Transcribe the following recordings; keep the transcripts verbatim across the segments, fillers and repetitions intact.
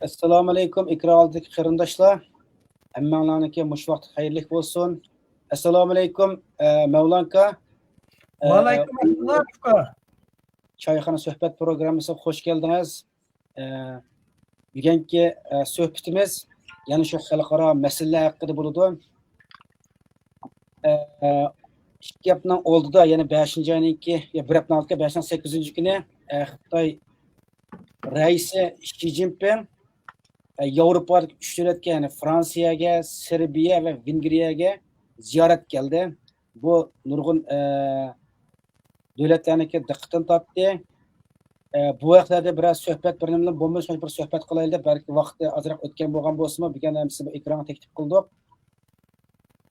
ئەسسالامۇئەلەيكۇم، ئېكران ئالدىدىكى قېرىنداشلار. ھەممەڭلارنىڭكى مۇشۇ ۋاقتى خەيرلىك بولسۇن. ئەسسالامۇئەلەيكۇم، ئە، مەۋلانكا. ئە، ۋەئەلەيكۇم ئەسسالام، ئۇكا. چايخانا سۆھبەت پروگراممىسىغا خوش كەلدىڭىز. ئە، بۈگۈنكى، ئە، سۆھبىتىمىز يەنە شۇ خەلقئارا مەسىلىلەر ھەققىدە بولىدۇ. ئىككى ھەپتىنىڭ ئالدىدا، يەنى بەشىنچى ئاينىڭكى، يا بىر ھەپتىنىڭ ئالدىدا، بەشىنچى سەككىزىنچى كۈنى، ئە، خىتاي رەئىسى شى جىنپىڭ، ئە، ياۋروپادىكى ئۈچ دۆلەتكە، يەنى فرانسىيەگە، سېربىيە ۋە ۋېنگرىيەگە زىيارەتكە كەلدى. بۇ نۇرغۇن، ئە، دۆلەتلەرنىڭكى دىققىتىنى تارتتى. ئە، بۇ ھەقلەردە بىرەر سۆھبەت، بىر نېمىلا بولمىسا بىر سۆھبەت قىلايلى دەپ، بەلكى ۋاقتى ئازراق ئۆتكەن بولغان بولسىمۇ، بۈگۈن ھەممىسىنى بۇ ئېكرانغا تەكلىپ قىلدۇق.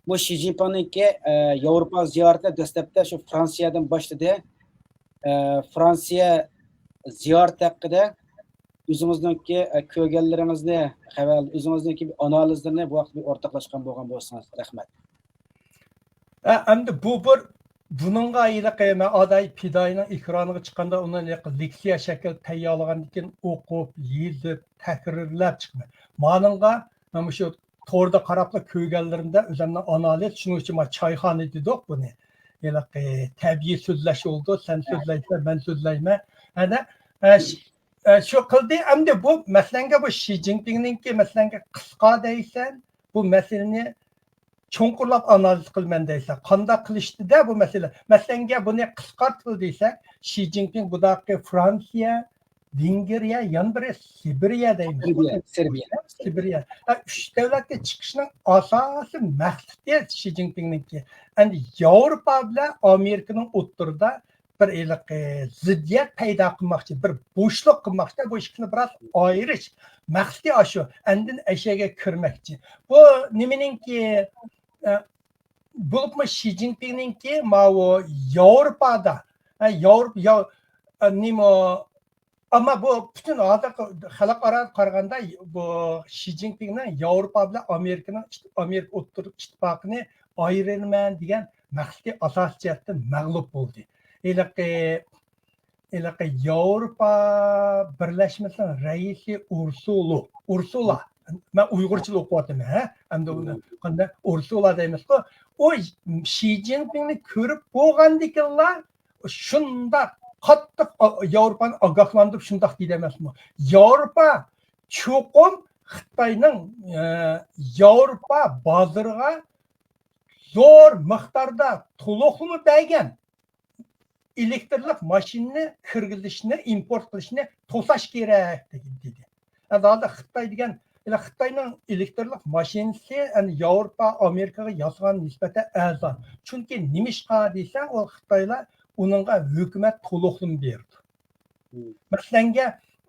بۇ شى جىنپىڭنىڭكى، ئە، ياۋروپا زىيارىتىنى دەسلەپتە شۇ فرانسىيەدىن باشلىدى. ئە، فرانسىيە زىيارىتى ھەققىدە ئۆزىڭىزنىڭكى، ئە، كۆرگەنلىرىڭىزنى، خەۋەر، ئۆزىڭىزنىڭكى بىر ئانالىزلىرىنى بۇ ھەقتە بىر ئورتاقلاشقان بولغان بولسىڭىز. رەھمەت. ئە، ئەمدى بۇ بىر، بۇنىڭغا ھېلىقى مەن ئاداي پىدائىينىڭ ئېكرانىغا چىققاندا ئۇنى ھېلىقى لېكسىيە شەكلىدە تەييارلىغاندىن كېيىن ئوقۇپ، يېزىپ، تەھرىرلەپ چىقىمەن. مانىڭغا مەن مۇشۇ توردا قاراپلا كۆرگەنلىرىمدە ئۆزۈمنىڭ ئانالىز، شۇنىڭ ئۈچۈن مانا چايخانا دېدۇق بۇنى. ھېلىقى تەبىئىي سۆزلەش بولىدۇ، سەن سۆزلەيسەن، مەن سۆزلەيمەن. ئەنە، ئە، ش-، ئە، شۇ قىلدى. ئەمدى بۇ مەسىلەنگە بۇ شى جىنپىڭنىڭكى مەسىلەنگە قىسقا دەيسەن، بۇ مەسىلىنى چوڭقۇرلاپ ئانالىز قىلىمەن دەيسەن. قانداق قىلىشتىدە بۇ مەسىلە؟ مەسىلەنگە بۇنى قىسقارتىپ دېسەك، شى جىنپىڭ بۇداقى فرانسىيە، ۋېنگرىيە، يەنە بىرى سىبىرىيە دەيمىز. سىبىرىيە، سىبىرىيە. سىبىرىيە. ھە، ئۈچ دۆلەتكە چىقىشنىڭ ئاساسىي مەقسىتى شى جىنپىڭنىڭكى. ئەمدى ياۋروپا بىلەن ئامېرىكىنىڭ ئوتتۇرىدا بىر ھېلىقى زىددىيەت پەيدا قىلماقچى، بىر بوشلۇق قىلماقچى، بۇ ئىككىسىنى بىراز ئايرىش مەقسىتى ئاشۇ. ئاندىن ئەشەگە كىرمەكچى. بۇ نېمىنىڭكى، ئە، بولۇپمۇ شى جىنپىڭنىڭكى ماۋۇ ياۋروپادا، ئە، ياۋروپا، ياۋ-، ئە، نېمە، ئەمما بۇ پۈتۈن ھازىرقى خەلقئاراغا قارىغاندا، بۇ شى جىنپىڭنىڭ ياۋروپا بىلەن ئامېرىكىنىڭ ئىت-، ئامېرىكا ئوتتۇرا ئىتتىپاقىنى ئايرىمەن دېگەن مەقسىتى ئاساسىي جەھەتتىن مەغلۇپ بولدى. ھېلىقى، ھېلىقى ياۋروپا بىرلەشمىسىنىڭ رەئىسى ئۇرسۇلۇ، ئۇرسۇلا، مەن ئۇيغۇرچىلا ئوقۇۋاتىمەن، ھە؟ ئەمدى ئۇنى قانداق ئۇرسۇلا دەيمىزغۇ؟ ئۇ شى جىنپىڭنى كۆرۈپ بولغاندىكىنلا شۇنداق قاتتىق ئا-، ياۋروپانى ئاگاھلاندۇرۇپ شۇنداق دېدى ئەمەسمۇ؟ ياۋروپا چوقۇم خىتاينىڭ، ئە، ياۋروپا بازىرىغا زور مىقداردا تولۇقلىما بەرگەن ئېلېكترلىق ماشىنىنى كىرگۈزۈشنى، ئىمپورت قىلىشنى توساش كېرەك، دېدى. ئەمدى ھازىر خىتاي دېگەن، خىتاينىڭ ئېلېكترلىق ماشىنىسى، ياۋروپا، ئامېرىكىغا ياسىغان نىسبەتەن ئەرزان. چۈنكى نېمىشقا دېسەڭ، ئۇ خىتايلار ئۇنىڭغا ھۆكۈمەت تولۇقلىما بېرىدۇ. مەسىلەنگە،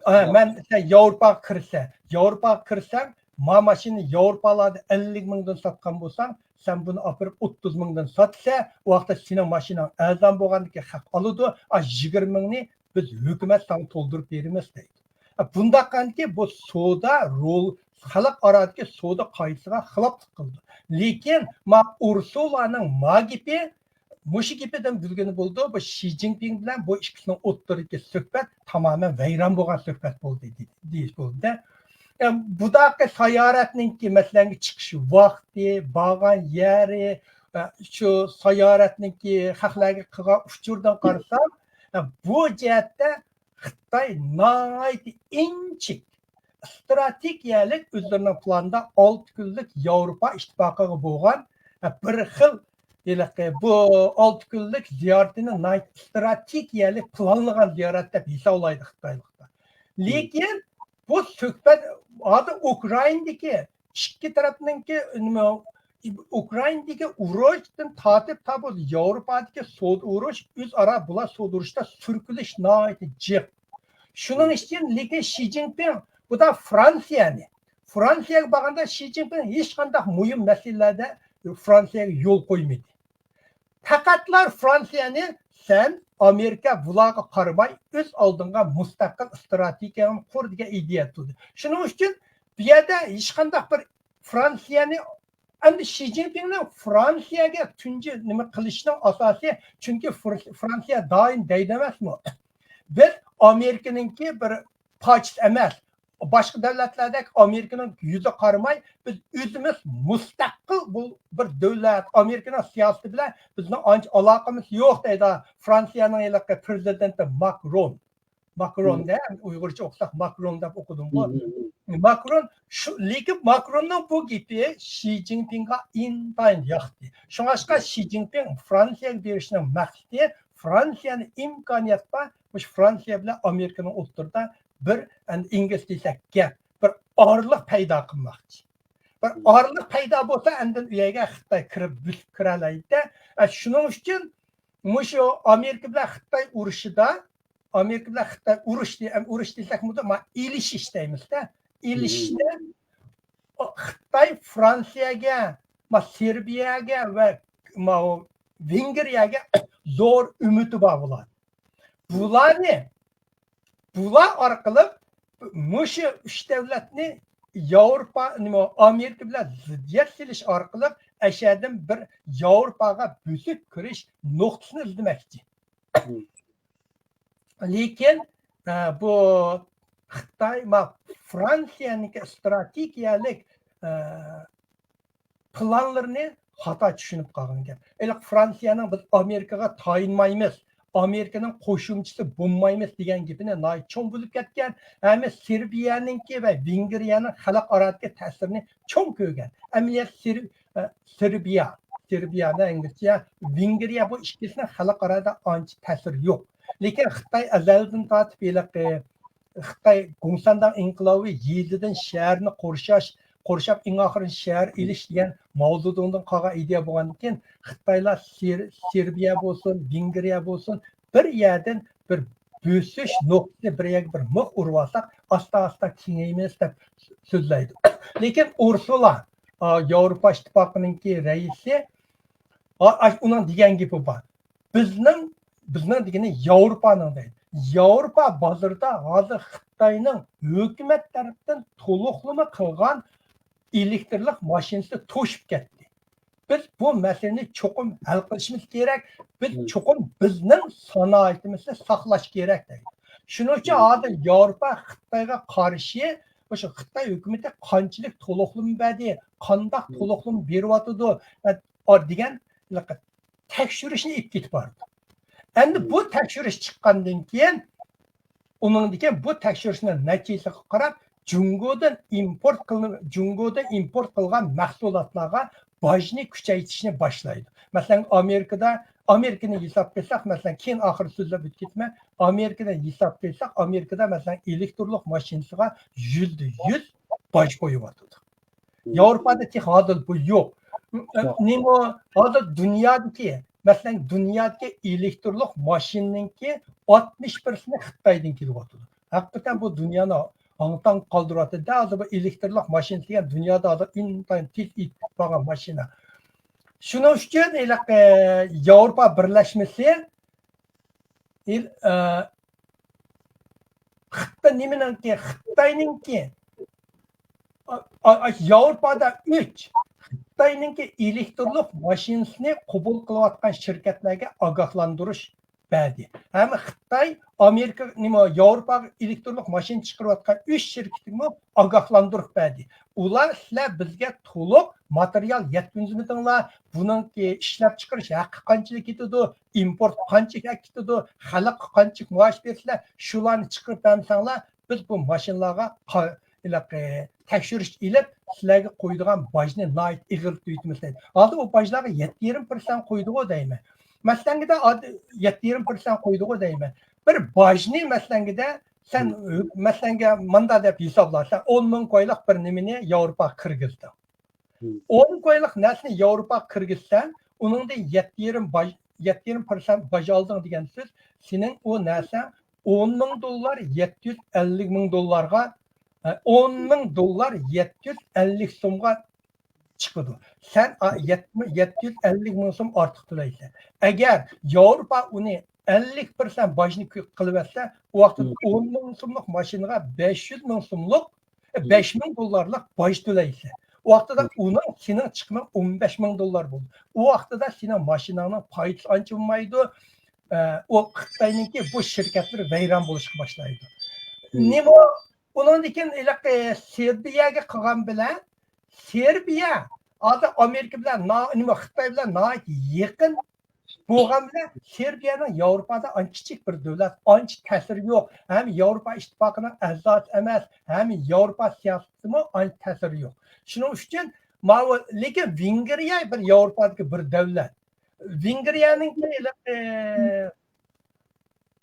ئە، مەن سەن ياۋروپاغا كىرسە، ياۋروپاغا كىرسەڭ، ما ماشىنىنى ياۋروپالاردا ئەللىك مىڭدىن ساتقان بولساڭ، سەن بۇنى ئاپىرىپ ئوتتۇز مىڭدىن ساتسا، ئۇ ۋاقىتتا سېنىڭ ماشىناڭ ئەرزان بولغاندىكىن ھەق ئالىدۇ، ئا، يىگىرمە مىڭنى بىز ھۆكۈمەت ساڭا تولدۇرۇپ بېرىمىز دەيدۇ. ئە، بۇنداق قىلغاندىكىن بۇ سودا رول، خەلقئارادىكى سودا قائىدىسىغا خىلاپلىق قىلىدۇ. لېكىن ما ئۇرسۇلانىڭ ما گېپى مۇشۇ گېپىدىن بىلگىلى بولىدۇ، بۇ شى جىنپىڭ بىلەن بۇ ئىككىسىنىڭ ئوتتۇرىدىكى سۆھبەت تامامەن ۋەيران بولغان سۆھبەت بولدى، دېدى، دېيىش بولىدۇ. ئە، بۇداقى ساياھەتنىڭكى، مەسىلەن، چىقىش ۋاقتى، بارغان يېرى، ئە، شۇ ساياھەتنىڭكى خەقلەرگە قىلغان ئۇچۇردىن قارىسام، ئە، بۇ جەھەتتە خىتاي ناھايىتى ئىنچىكە ئىستراتېگىيەلىك ئۆزلىرىنىڭ پىلانىدا ئالتە كۈنلۈك ياۋروپا ئىتتىپاقىغا بولغان، ئە، بىر خىل ھېلىقى بۇ ئالتە كۈنلۈك زىيارىتىنى ناھايىتى ئىستراتېگىيەلىك پىلانلىغان زىيارەت دەپ ھېسابلايدۇ خىتايلىقلار. لېكىن بۇ سۆھبەت ھازىر ئۇكرائىنادىكى ئىككى تەرەپنىڭكى نېمە، ئۇكرائىنادىكى ئۇرۇشتىن تارتىپ تا بۇ ياۋروپادىكى سودا ئۇرۇش، ئۆزئارا بۇلار سودا ئۇرۇشتا سۈركىلىش ناھايىتى جىق. شۇنىڭ ئۈچۈن، لېكىن شى جىنپىڭ بۇدا فرانسىيەنى، فرانسىيەگە بارغاندا شى جىنپىڭ ھېچقانداق مۇھىم مەسىلىلەردە فرانسىيەگە يول قويمىدى. پەقەتلا فرانسىيەنى سەن ئامېرىكا بۇلارغا قارىماي ئۆز ئالدىڭغا مۇستەقىل ئىستراتېگىيەڭنى قۇر دېگەن ئىدىيە تۇردى. شۇنىڭ ئۈچۈن بۇ يەردە ھېچقانداق بىر فرانسىيەنى، ئەمدى شى جىنپىڭنىڭ فرانسىيەگە تۇنجى نېمە قىلىشنىڭ ئاساسى، چۈنكى فر-، فرانسىيە دائىم دەيدۇ ئەمەسمۇ؟ بىز ئامېرىكىنىڭكى بىر پارچىسى ئەمەس، باشقا دۆلەتلەردەك ئامېرىكىنىڭ يۈزىگە قارىماي، بىز ئۆزىمىز مۇستەقىل بۇ بىر دۆلەت، ئامېرىكىنىڭ سىياسىتى بىلەن بىزنىڭ ئانچە ئالاقىمىز يوق دەيدۇ. فرانسىيەنىڭ ھېلىقى پرېزىدېنتى ماكرون. ماكرون دە، ئۇيغۇرچە ئوقۇساق ماكرون دەپ ئوقۇدۇمغۇ. ماكرون شۇ، لېكىن ماكروننىڭ بۇ گېپى شى جىنپىڭغا ئىنتايىن ياقتى. شۇڭلاشقا شى جىنپىڭ فرانسىيەگە بېرىشنىڭ مەقسىتى، فرانسىيەنى ئىمكانىيەت بار، مۇشۇ فرانسىيە بىلەن ئامېرىكىنىڭ ئوتتۇرىدا بىر، ئەمدى ئىنگلىزچە دېسەك گەپ، بىر ئارىلىق پەيدا قىلماقچى. بىر ئارىلىق پەيدا بولسا، ئاندىن ئۇ يەرگە خىتاي كىرىپ، بۆسۈپ كىرەلەيدۇ. ئە، شۇنىڭ ئۈچۈن مۇشۇ ئامېرىكا بىلەن خىتاي ئۇرۇشىدا، ئامېرىكا بىلەن خىتاي ئۇرۇش دېيەم، ئۇرۇش دېسەكمۇ، ما، ئېلىشىش دەيمىزدە. ئېلىشىشتە خىتاي فرانسىيەگە، ما، سېربىيەگە ۋە ماۋۇ ۋېنگرىيەگە زور ئۈمىدى بار بۇلار. بۇلارنى، بۇلار ئارقىلىق مۇشۇ ئۈچ دۆلەتنى ياۋروپا، نېمە، ئامېرىكا بىلەن زىددىيەت سېلىش ئارقىلىق ئەشەدىن بىر ياۋروپاغا بۆسۈپ كىرىش نۇقتىسىنى ئىزدىمەكچى. لېكىن، ئە، بۇ خىتاي، ما، فرانسىيەنىڭكى ئىستراتېگىيەلىك، ئە، پىلانلىرىنى خاتا چۈشىنىپ قالغان گەپ. ھېلىقى فرانسىيەنىڭ «بىز ئامېرىكىغا تايىنمايمىز، ئامېرىكىنىڭ قوشۇمچىسى بولمايمىز» دېگەن گېپىنى ناھايىتى چوڭ بۆلۈپ كەتكەن. ھەم سېربىيەنىڭكى ۋە ۋېنگرىيەنىڭ خەلقئارادىكى تەسىرىنى چوڭ كۆرگەن. ئەمەلىيەت سېر-، ئە، سېربىيە، سېربىيەنى ئىنگلىزچە، ۋېنگرىيە، بۇ ئىككىسىنىڭ خەلقئارادا ئانچە تەسىرى يوق. لېكىن خىتاي ئەزەلدىن تارتىپ ھېلىقى خىتاي گوڭسەنداڭ ئىنقىلابى يېزىدىن شەھەرنى قورشاش، قورشاپ ئەڭ ئاخىرىنى شەھەر ئېلىش دېگەن ماۋزېدۇڭدىن قالغان ئىدىيە بولغاندىن كېيىن، خىتايلار سېر-، سېربىيە بولسۇن، ۋېنگرىيە بولسۇن، بىر يەردىن بىر بۆسۈش نۇقتىسى، بىر يەرگە بىر مىخ ئۇرۇۋالساق، ئاستا-ئاستا كېڭەيمىز دەپ سۆزلەيدۇ. لېكىن ئۇرسۇلا، ئا، ياۋروپا ئىتتىپاقىنىڭكى رەئىسى، ئا-، ئا-، ئۇنىڭ دېگەن گېپى بار. بىزنىڭ، بىزنىڭ دېگىنى ياۋروپانىڭ دەيدۇ. ياۋروپا بازىرىدا ھازىر خىتاينىڭ ھۆكۈمەت تەرىپىدىن تولۇقلىما قىلغان ئېلېكترلىق ماشىنىسى توشۇپ كەتتى. بىز بۇ مەسىلىنى چوقۇم ھەل قىلىشىمىز كېرەك. بىز چوقۇم بىزنىڭ سانائىتىمىزنى ساقلاش كېرەك دەيدۇ. شۇنىڭ ئۈچۈن ھازىر ياۋروپا خىتايغا قارشى، مۇشۇ خىتاي ھۆكۈمىتى قانچىلىك تولۇقلىما بەردى، قانداق تولۇقلىما بېرىۋاتىدۇ، ئە، دېگەن تەكشۈرۈشنى ئېلىپ كېتىپ بارىدۇ. ئەمدى بۇ تەكشۈرۈش چىققاندىن كېيىن، ئۇنىڭدىن كېيىن بۇ تەكشۈرۈشنىڭ نەتىجىسىگە قاراپ، جۇڭگودىن ئىمپورت قىلىن-، جۇڭگودا ئىمپورت قىلغان مەھسۇلاتلارغا باجنى كۈچەيتىشنى باشلايدۇ. مەسىلەن، ئامېرىكىدا، ئامېرىكىنى ھېساب قىلساق، مەسىلەن، كېيىن ئاخىرى سۆزلەپ ئۆتۈپ كېتىمەن، ئامېرىكىنى ھېساب قىلساق، ئامېرىكىدا، مەسىلەن، ئېلېكترلۇق ماشىنىسىغا يۈزدە يۈز باج قويۇۋاتىدۇ. ياۋروپادا تېخى ھازىر بۇ يوق. نېمە، ھازىر دۇنيادىكى، مەسىلەن، دۇنيادىكى ئېلېكترلۇق ماشىنىنىڭكى ئاتمىش پىرسەنتى خىتايدىن كېلىۋاتىدۇ. ھەقىقەتەن بۇ دۇنيانى ھاڭ-تاڭ قالدۇرۇۋاتىدۇ. ھازىر بۇ ئېلېكترلۇق ماشىنا دېگەن دۇنيادا ھازىر ئىنتايىن تېز ئېتىپ بارغان ماشىنا. شۇنىڭ ئۈچۈن ھېلىقى ياۋروپا بىرلەشمىسى، ئىل-، ئە، خىتاي نېمىنىڭكى، خىتاينىڭكى، ئا-، ئا-، ياۋروپادا ئۈچ خىتاينىڭكى ئېلېكترلۇق ماشىنىسىنى قوبۇل قىلىۋاتقان شىركەتلەرگە ئاگاھلاندۇرۇش بەردى. ھەم خىتاي، ئامېرىكا، نېمە، ياۋروپاغا ئېلېكترلۇق ماشىنا چىقىرىۋاتقان ئۈچ شىركىتىمۇ ئاگاھلاندۇرۇش بەردى. ئۇلار، سىلەر بىزگە تولۇق ماتېرىيال يەتكۈزمىدىڭلار، بۇنىڭكى ئىشلەپچىقىرىش ھەققى قانچىلىك كېتىدۇ، ئىمپورت قانچىلىك كېتىدۇ، خەلققە قانچىلىك مائاش بېرىسىلەر، شۇلارنى چىقىرىپ بەرمىسەڭلار، بىز بۇ ماشىنىلارغا قا-، ھېلىقى تەكشۈرۈش ئېلىپ، سىلەرگە قويىدىغان باجنى ناھايىتى ئېغىر تۆلىتىمىز دەيدۇ. ھازىر ئۇ باجلارغا يەتتە يېرىم پىرسەنت قويدىغۇ دەيمەن. مەسىلەنگىدە، ئاد-، يەتتە يېرىم پىرسەنت قويدىغۇ دەيمەن. بىر باجنى، مەسىلەنگىدە، سەن، مەسىلەنگە، ماندا دەپ ھېسابلا، سەن ئون مىڭ كويلۇق بىر نېمىنى ياۋروپاغا كىرگۈزدۈڭ. ئون كويلۇق نەرسىنى ياۋروپاغا كىرگۈزسەڭ، ئۇنىڭدىن يەتتە يېرىم باج، يەتتە يېرىم پىرسەنت باج ئالدىڭ دېگەن سۆز، سېنىڭ ئۇ نەرسەڭ ئون مىڭ دوللار، يەتتە يۈز ئەللىك مىڭ دوللارغا، ئە، ئون مىڭ دوللار، يەتتە يۈز ئەللىك سومغا چىقىدۇ. سەن، ئا، يەتتە يۈز ئەللىك مىڭ سوم ئارتۇق تۆلەيسەن. ئەگەر ياۋروپا ئۇنى ئەللىك پىرسەنت باجنى كۆ-، قىلىۋەتسە، ئۇ ۋاقىتتا ئون مىڭ سوملۇق ماشىنىغا بەش يۈز مىڭ سوملۇق، ئە، بەش مىڭ دوللارلىق باج تۆلەيسەن. ئۇ ۋاقتىدا ئۇنىڭ، سېنىڭ چىقىمىڭ ئون بەش مىڭ دوللار بولىدۇ. ئۇ ۋاقتىدا سېنىڭ ماشىناڭنىڭ پايدىسى ئانچە بولمايدۇ. ئە، ئۇ خىتاينىڭكى بۇ شىركەتلىرى ۋەيران بولۇشقا باشلايدۇ. نېمە ئۇنىڭدىن كېيىن ھېلىقى سېربىيەگە قىلغان بىلەن، سېربىيە ھازىر ئامېرىكا بىلەن نا-، نېمە، خىتاي بىلەن ناھايىتى يېقىن بولغان بىلەن، سېربىيەنىڭ ياۋروپادا ئانچە كىچىك بىر دۆلەت، ئانچە تەسىرى يوق. ھەم ياۋروپا ئىتتىپاقىنىڭ ئەزاسى ئەمەس، ھەم ياۋروپا سىياسىتىمۇ ئانچە تەسىرى يوق. شۇنىڭ ئۈچۈن ماۋۇ، لېكىن ۋېنگرىيە بىر ياۋروپادىكى بىر دۆلەت. ۋېنگرىيەنىڭكى ھېلىقى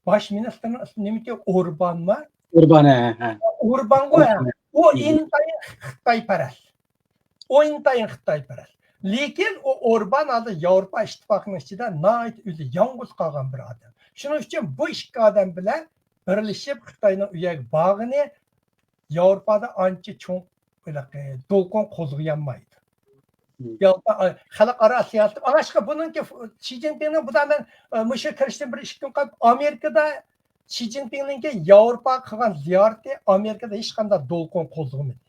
باش مىنىستىرنىڭ ئىسمى نېمىكى؟ ئوربانمۇ؟ ئوربان، ھە، ھە. ئوربانغۇ، ھە. ئوربان. ئۇ ئىنتايىن خىتايپەرەس. ئۇ ئىنتايىن خىتايپەرەس. لېكىن ئۇ ئوربان ھازىر ياۋروپا ئىتتىپاقىنىڭ ئىچىدە ناھايىتى ئۆزى يالغۇز قالغان بىر ئادەم. شۇنىڭ ئۈچۈن بۇ ئىككى ئادەم بىلەن بىرلىشىپ خىتاينىڭ ئۇ يەرگە بارغىنى ياۋروپادا ئانچە چوڭ ھېلىقى دولقۇن قوزغىيالمايدۇ. مم. ياۋروپا، ئا، خەلقئارا سىياسىتى. ئاشقا بۇنىڭكى ف-، شى جىنپىڭنىڭ بۇدا مەن، ئا، مۇشۇ كىرىشتىن بىر ئىككى كۈن قالىپ، ئامېرىكىدا شى جىنپىڭنىڭكى ياۋروپاغا قىلغان زىيارىتى ئامېرىكىدا ھېچقانداق دولقۇن قوزغىمىدى.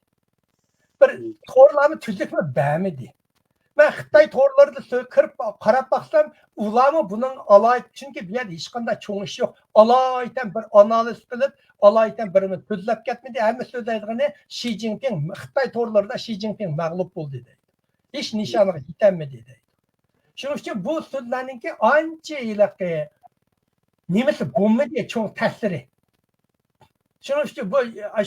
بىر مم. تورلارمۇ تۈزۈكمۇ بەرمىدى. مەن خىتاي تورلىرىدا سۆ-، كىرىپ قاراپ باقسام، ئۇلارمۇ بۇنىڭ ئالاھىدە، چۈنكى بۇ يەردە ھېچقانداق چوڭ ئىش يوق. ئالايىتەن بىر ئانالىز قىلىپ، ئالايىتەن بىرىنى سۆزلەپ كەتمىدى. ھەممە سۆزلەيدىغىنى شى جىنپىڭ، خىتاي تورلىرىدا شى جىنپىڭ مەغلۇپ بولدى دەيدۇ. ھېچ نىشانىغا يېتەلمىدى دەيدۇ. شۇنىڭ ئۈچۈن بۇ سۆزلەرنىڭكى ئانچە ھېلىقى نېمىسى بولمىدى، چوڭ تەسىرى. شۇنىڭ ئۈچۈن بۇ،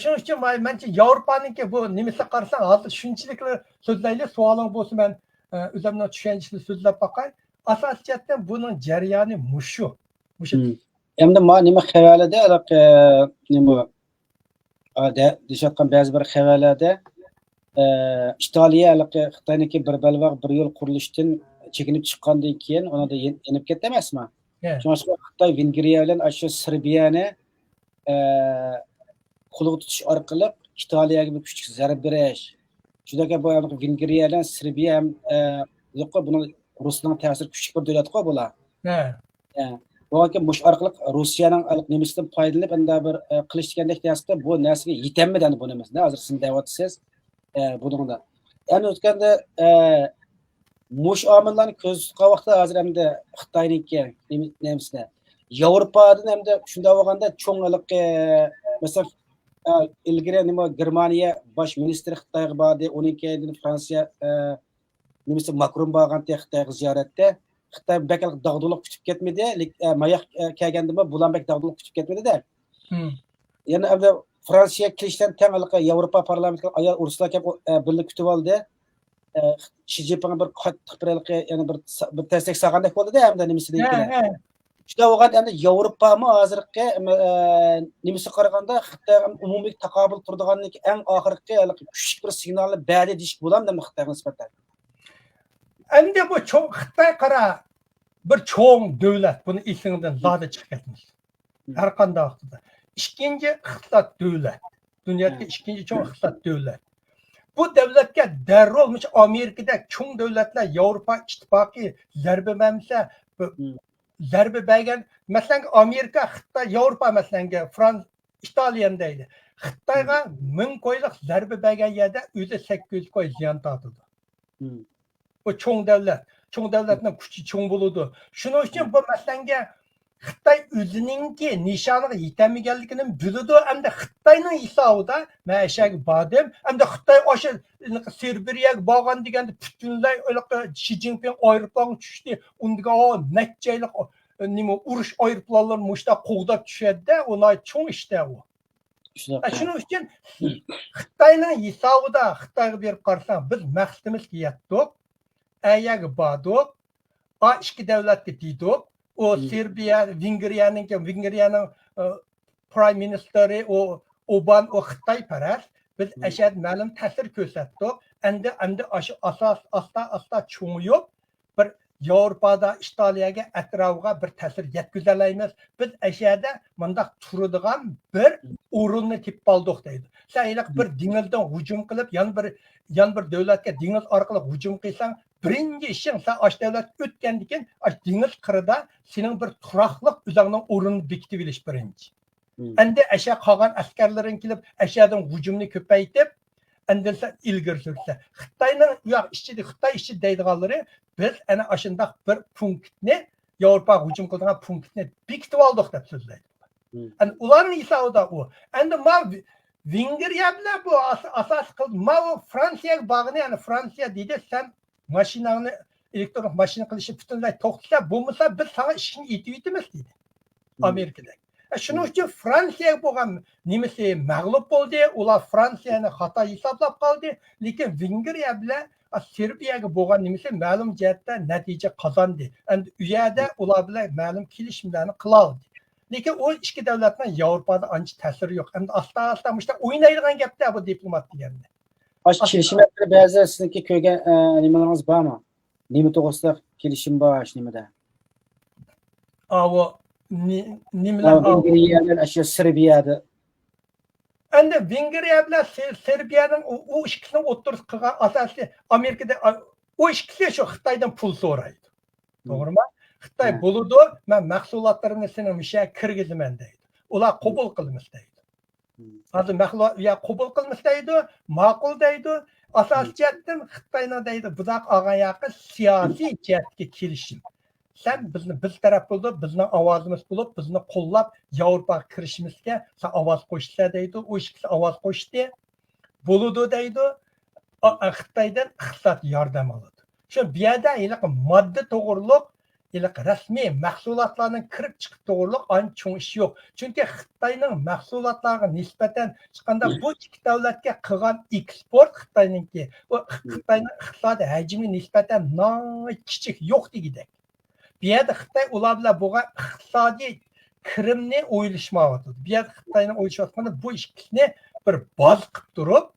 شۇنىڭ ئۈچۈن ماي-، مەنچە ياۋروپانىڭكى بۇ نېمىسىگە قارىساڭ، ھازىر شۇنچىلىكلا سۆزلەيلى، سوئالىڭ بولسا مەن، ئە، ئۆزۈمنىڭ چۈشەنچىسىنى سۆزلەپ باقاي. ئاساسىي جەھەتتىن بۇنىڭ جەريانى مۇشۇ. مۇشۇ. مم. ئەمدى ما نېمە خەۋەرلەردە، ھېلىقى، نېمە، ئا، دە-، دېيىشىۋاتقان بەزى بىر خەۋەرلەردە، ئە، ئىتالىيە ھېلىقى خىتاينىڭكى بىر بەلباغ بىر يول قۇرۇلۇشىدىن چېكىنىپ چىققاندىن كېيىن، ئۇنىڭدا يېن-، يېنىپ كەتتى ئەمەسمۇ؟ ھە. شۇڭلاشقا خىتاي ۋېنگرىيە بىلەن ئاشۇ سېربىيەنى، ئە، قولغا تۇتۇش ئارقىلىق ئىتالىيەگە بىر كۈچلۈك زەربە بېرىش. شۇنداق بۇ ھېلىقى ۋېنگرىيە بىلەن سېربىيە ھەم، ئە، يوققۇ، بۇنىڭ رۇسنىڭ تەسىرى كۈچلۈك بىر دۆلەتقۇ بۇلار. ھە. ئە، بولغانكى مۇشۇ ئارقىلىق رۇسىيەنىڭ نېمىسىدىن پايدىلىنىپ، ئەمدى بىر، ئە، قىلىش دېگەندەك نەرسە بۇ نەرسىگە يېتەلمىدى، ئەمدى بۇ نېمىسىنى ھازىر سىز دەۋاتىسىز. ئە، بۇنىڭدا. ئەمدى ئۆتكەندە، ئە، مۇشۇ ئامىللارنى كۆزدە تۇتقان ۋاقىتتا ھازىر ئەمدى خىتاينىڭكى نېمە-، نېمىسىدە، ياۋروپادىن ئەمدى شۇنداق بولغاندا چوڭ ھېلىقى، مەسىلەن، ئە، ئىلگىرى نېمە، گېرمانىيە باش مىنىستىرى خىتايغا باردى، ئۇنىڭ كەينىدىن فرانسىيە، ئە، نېمىسى ماكرون بارغانتى خىتايغا زىيارەتتە. خىتاي بەك داغدۇغىلىق كۈتۈپ كەتمىدى، لېك-، ئە، ماياق، ئە، كەلگەندىمۇ بۇلار بەك داغدۇغىلىق كۈتۈپ كەتمىدى-دە. مم. يەنە ئەمدى فرانسىيە كېلىشتىن تەڭ ھېلىقى ياۋروپا پارلامېنتىغا ئايال ئۇرسۇلا كەپ، ئە، بىللە كۈتۈۋالدى. ئە، شى جىنپىڭ بىر قاتتىق بىر ھېلىقى، يەنە بىر سا-، بىر تەستەك سالغاندەك بولدى-دە ئەمدى نېمىسىدىن ھە، كېيىن. ھە. شۇنداق بولغان ئەمدى ياۋروپامۇ ھازىرقى، ئە، نېمىسىگە قارىغاندا خىتايغا ئومۇمىي تاقابىل تۇرىدىغانلىكى ئەڭ ئاخىرقى ھېلىقى كۈچلۈك بىر سىگنالنى بەردى دېيىشكە بولامدۇ خىتايغا نىسبەتەن؟ ئەمدى بۇ چوڭ، خىتاي قارا، بىر چوڭ دۆلەت، بۇنى ئېسىڭدىن زادى چىقىپ كەتمىسۇن. مم. ھەر قانداق ۋاقىتتا. ئىككىنچى ئىقتىساد دۆلەت. دۇنيادىكى مم. ئىككىنچى چوڭ ئىقتىساد دۆلەت. بۇ دۆلەتكە دەررۇ مۇشۇ ئامېرىكىدەك چوڭ دۆلەتلەر، ياۋروپا ئىتتىپاقى زەربە بەرمىسە، بۇ مم. زەربە بەرگەن، مەسىلەن، ئامېرىكا، خىتاي، ياۋروپا، مەسىلەن، فرانس-، ئىتالىيەن دەيلى. خىتايغا مم. مىڭ كويلۇق زەربە بەرگەن يەردە ئۆزى سەككىز يۈز كوي زىيان تارتىدۇ. مم. بۇ چوڭ دۆلەت. چوڭ دۆلەتنىڭ كۈچى چوڭ بولىدۇ. شۇنىڭ ئۈچۈن بۇ مەسىلەنگە خىتاي ئۆزىنىڭكى نىشانىغا يېتەلمىگەنلىكىنى بىلىدۇ. ئەمدى خىتاينىڭ ھېسابىدا مەن ئەشەگە باردىم. ئەمدى خىتاي ئاشۇ سىبىرىيەگە بارغان دېگەندە پۈتۈنلەي ھېلىقى شى جىنپىڭ ئايروپىلانغا چۈشتى. ئۇندىكى نەچچە ئايلىق، نېمە، ئۇرۇش ئايروپىلانلىرى مۇشۇنداق قوغداپ چۈشەدىدە، ئۇ ناھايىتى چوڭ ئىشتە ئۇ. شۇنداق. ھە، شۇنىڭ ئۈچۈن خىتاينىڭ ھېسابىدا، خىتايغا بېرىپ قارىساڭ، بىز مەقسىتىمىزگە يەتتۇق، ئەيەگە باردۇق، ئا ئىككى دۆلەتكە دېدۇق، ئۇ مم. سېربىيە، ۋېنگرىيەنىڭ، ۋېنگرىيەنىڭ، ئە، پرايم مىنىستىرى، ئۇ ئوبان، ئۇ خىتايپەرەس، بىز مم. ئەشەدە مەلۇم تەسىر كۆرسەتتۇق، ئەمدى، ئەمدى ئاشۇ ئاساس ئاستا، ئاستا چوڭىيىپ، بىر ياۋروپادا، ئىتالىيەگە، ئەتراپىغا بىر تەسىر يەتكۈزەلەيمىز. بىز ئەشەدە مۇنداق تۇرىدىغان بىر ئورۇننى تېپىپ ئالدۇق دەيدۇ. سەن ھېلىقى بىر دېڭىزدىن ھۇجۇم قىلىپ، يەنە بىر، يەنە بىر دۆلەتكە دېڭىز ئارقىلىق ھۇجۇم قىلساڭ، بىرىنچى ئىشىڭ سەن ئاشۇ دۆلەتكە ئۆتكەندىن كېيىن، ئاشۇ دېڭىز قىرىدا سېنىڭ بىر تۇراقلىق ئۆزۈڭنىڭ ئورنىنى بېكىتىۋېلىش بىرىنچى. مم. ئەمدى ئەشە قالغان ئەسكەرلىرىڭ كېلىپ، ئەشەدىن ھۇجۇمنى كۆپەيتىپ، ئەمدى سەن ئىلگىرى سۈرسە. خىتاينىڭ، يا، ئىچىدە، خىتاي ئىچىدە دەيدىغانلىرى، بىز ئەنە ئاشۇنداق بىر پونكىتنى، ياۋروپاغا ھۇجۇم قىلىدىغان پونكىتنى بېكىتىۋالدۇق دەپ سۆزلەيدۇ. مم. ئەنە ئۇلارنىڭ ھېسابىدا ئۇ. ئەمدى ما ۋېنگرىيە بىلەن بۇ ئاس-، ئاساسىي قىلدى. ماۋۇ فرانسىيەگە بارغىنى، يەنى فرانسىيە دېدى، سەن ماشىناڭنى ئېلېكترون ماشىنا قىلىشنى پۈتۈنلەي توختىتىسەن، بولمىسا بىز ساڭا ئىشىكنى ئېتىۋېتىمىز دېدى. ئامېرىكىدەك. ئە، شۇنىڭ ئۈچۈن فرانسىيەگە بولغان نېمىسى مەغلۇپ بولدى. ئۇلار فرانسىيەنى خاتا ھېسابلاپ قالدى. لېكىن ۋېنگرىيە بىلەن، ئا، سېربىيەگە بولغان نېمىسى مەلۇم جەھەتتە نەتىجە قازاندى. ئەمدى ئۇ يەردە ئۇلار بىلەن مەلۇم كېلىشىملەرنى قىلالىدى. لېكىن ئۇ ئىككى دۆلەتنىڭ ياۋروپادا ئانچە تەسىرى يوق. ئەمدى ئاستا-ئاستا مۇشۇنداق ئوينايدىغان گەپتە بۇ دىپلومات دېگەندە. ئاشۇ ئاستا- كېلىشىم ھەققىدە بەزى سىزنىڭكى كۆرگەن، ئە، نېمىلىرىڭىز بارمۇ؟ نېمە توغرىسىدا كېلىشىم بار ئاشۇ نېمىدە؟ ئاۋۇ نى-، نېمىلەر، ئاۋۇ ئاۋۇ. ۋېنگرىيە بىلەن ئاشۇ سېربىيەدە. ئەمدى ۋېنگرىيە بىلەن سې-، سېربىيەنىڭ ئۇ، ئۇ ئىككىسىنىڭ ئوتتۇرىسىدا قىلغان ئاساسىي ئامېرىكىدا، ئا، ئۇ ئىككىسى شۇ خىتايدىن پۇل سورايدۇ. توغرىمۇ؟ خىتاي، ھە. بولىدۇ، مەن مەھسۇلاتلىرىمنى سېنىڭ مۇشۇ يەرگە كىرگۈزىمەن دەيدۇ. ئۇلار قوبۇل قىلمىسا دەيدۇ. ھازىر مەھسۇلات يا قوبۇل قىلمىسا دەيدۇ، ماقۇل دەيدۇ. ئاساسىي جەھەتتىن خىتاينىڭ دەيدۇ، بۇنداق ئالغان ياقى سىياسىي جەھەتتىكى كېلىشىم. سەن بىزنى، بىز تەرەپ بولدۇق، بىزنىڭ ئاۋازىمىز بولۇپ، بىزنى قوللاپ، ياۋروپاغا كىرىشىمىزگە سەن ئاۋاز قوشىسەن دەيدۇ. ئۇ ئىككىسى ئاۋاز قوشتى. بولىدۇ دەيدۇ. ئا-، ئا، خىتايدىن ئىقتىسادىي ياردەم ئالىدۇ. شۇ بۇ يەردە ھېلىقى ماددا توغرۇلۇق، ھېلىقى رەسمىي مەھسۇلاتلارنىڭ كىرىپ چىقىپ توغرۇلۇق ئانچە چوڭ ئىش يوق. چۈنكى خىتاينىڭ مەھسۇلاتلارغا نىسبەتەن چىققاندا، بۇ ئىككى دۆلەتكە قىلغان ئېكسپورت خىتاينىڭكى، بۇ خىتاينىڭ ئىقتىسادىي ھەجمىگە نىسبەتەن ناھايىتى كىچىك، يوق دېگۈدەك. بۇ يەردە خىتاي ئۇلار بىلەن بولغان ئىقتىسادىي كىرىمنى ئويلىشمايۋاتىدۇ. بۇ يەردە خىتاينىڭ ئويلىشىۋاتقىنى بۇ ئىككىسىنى بىر باز قىلىپ تۇرۇپ،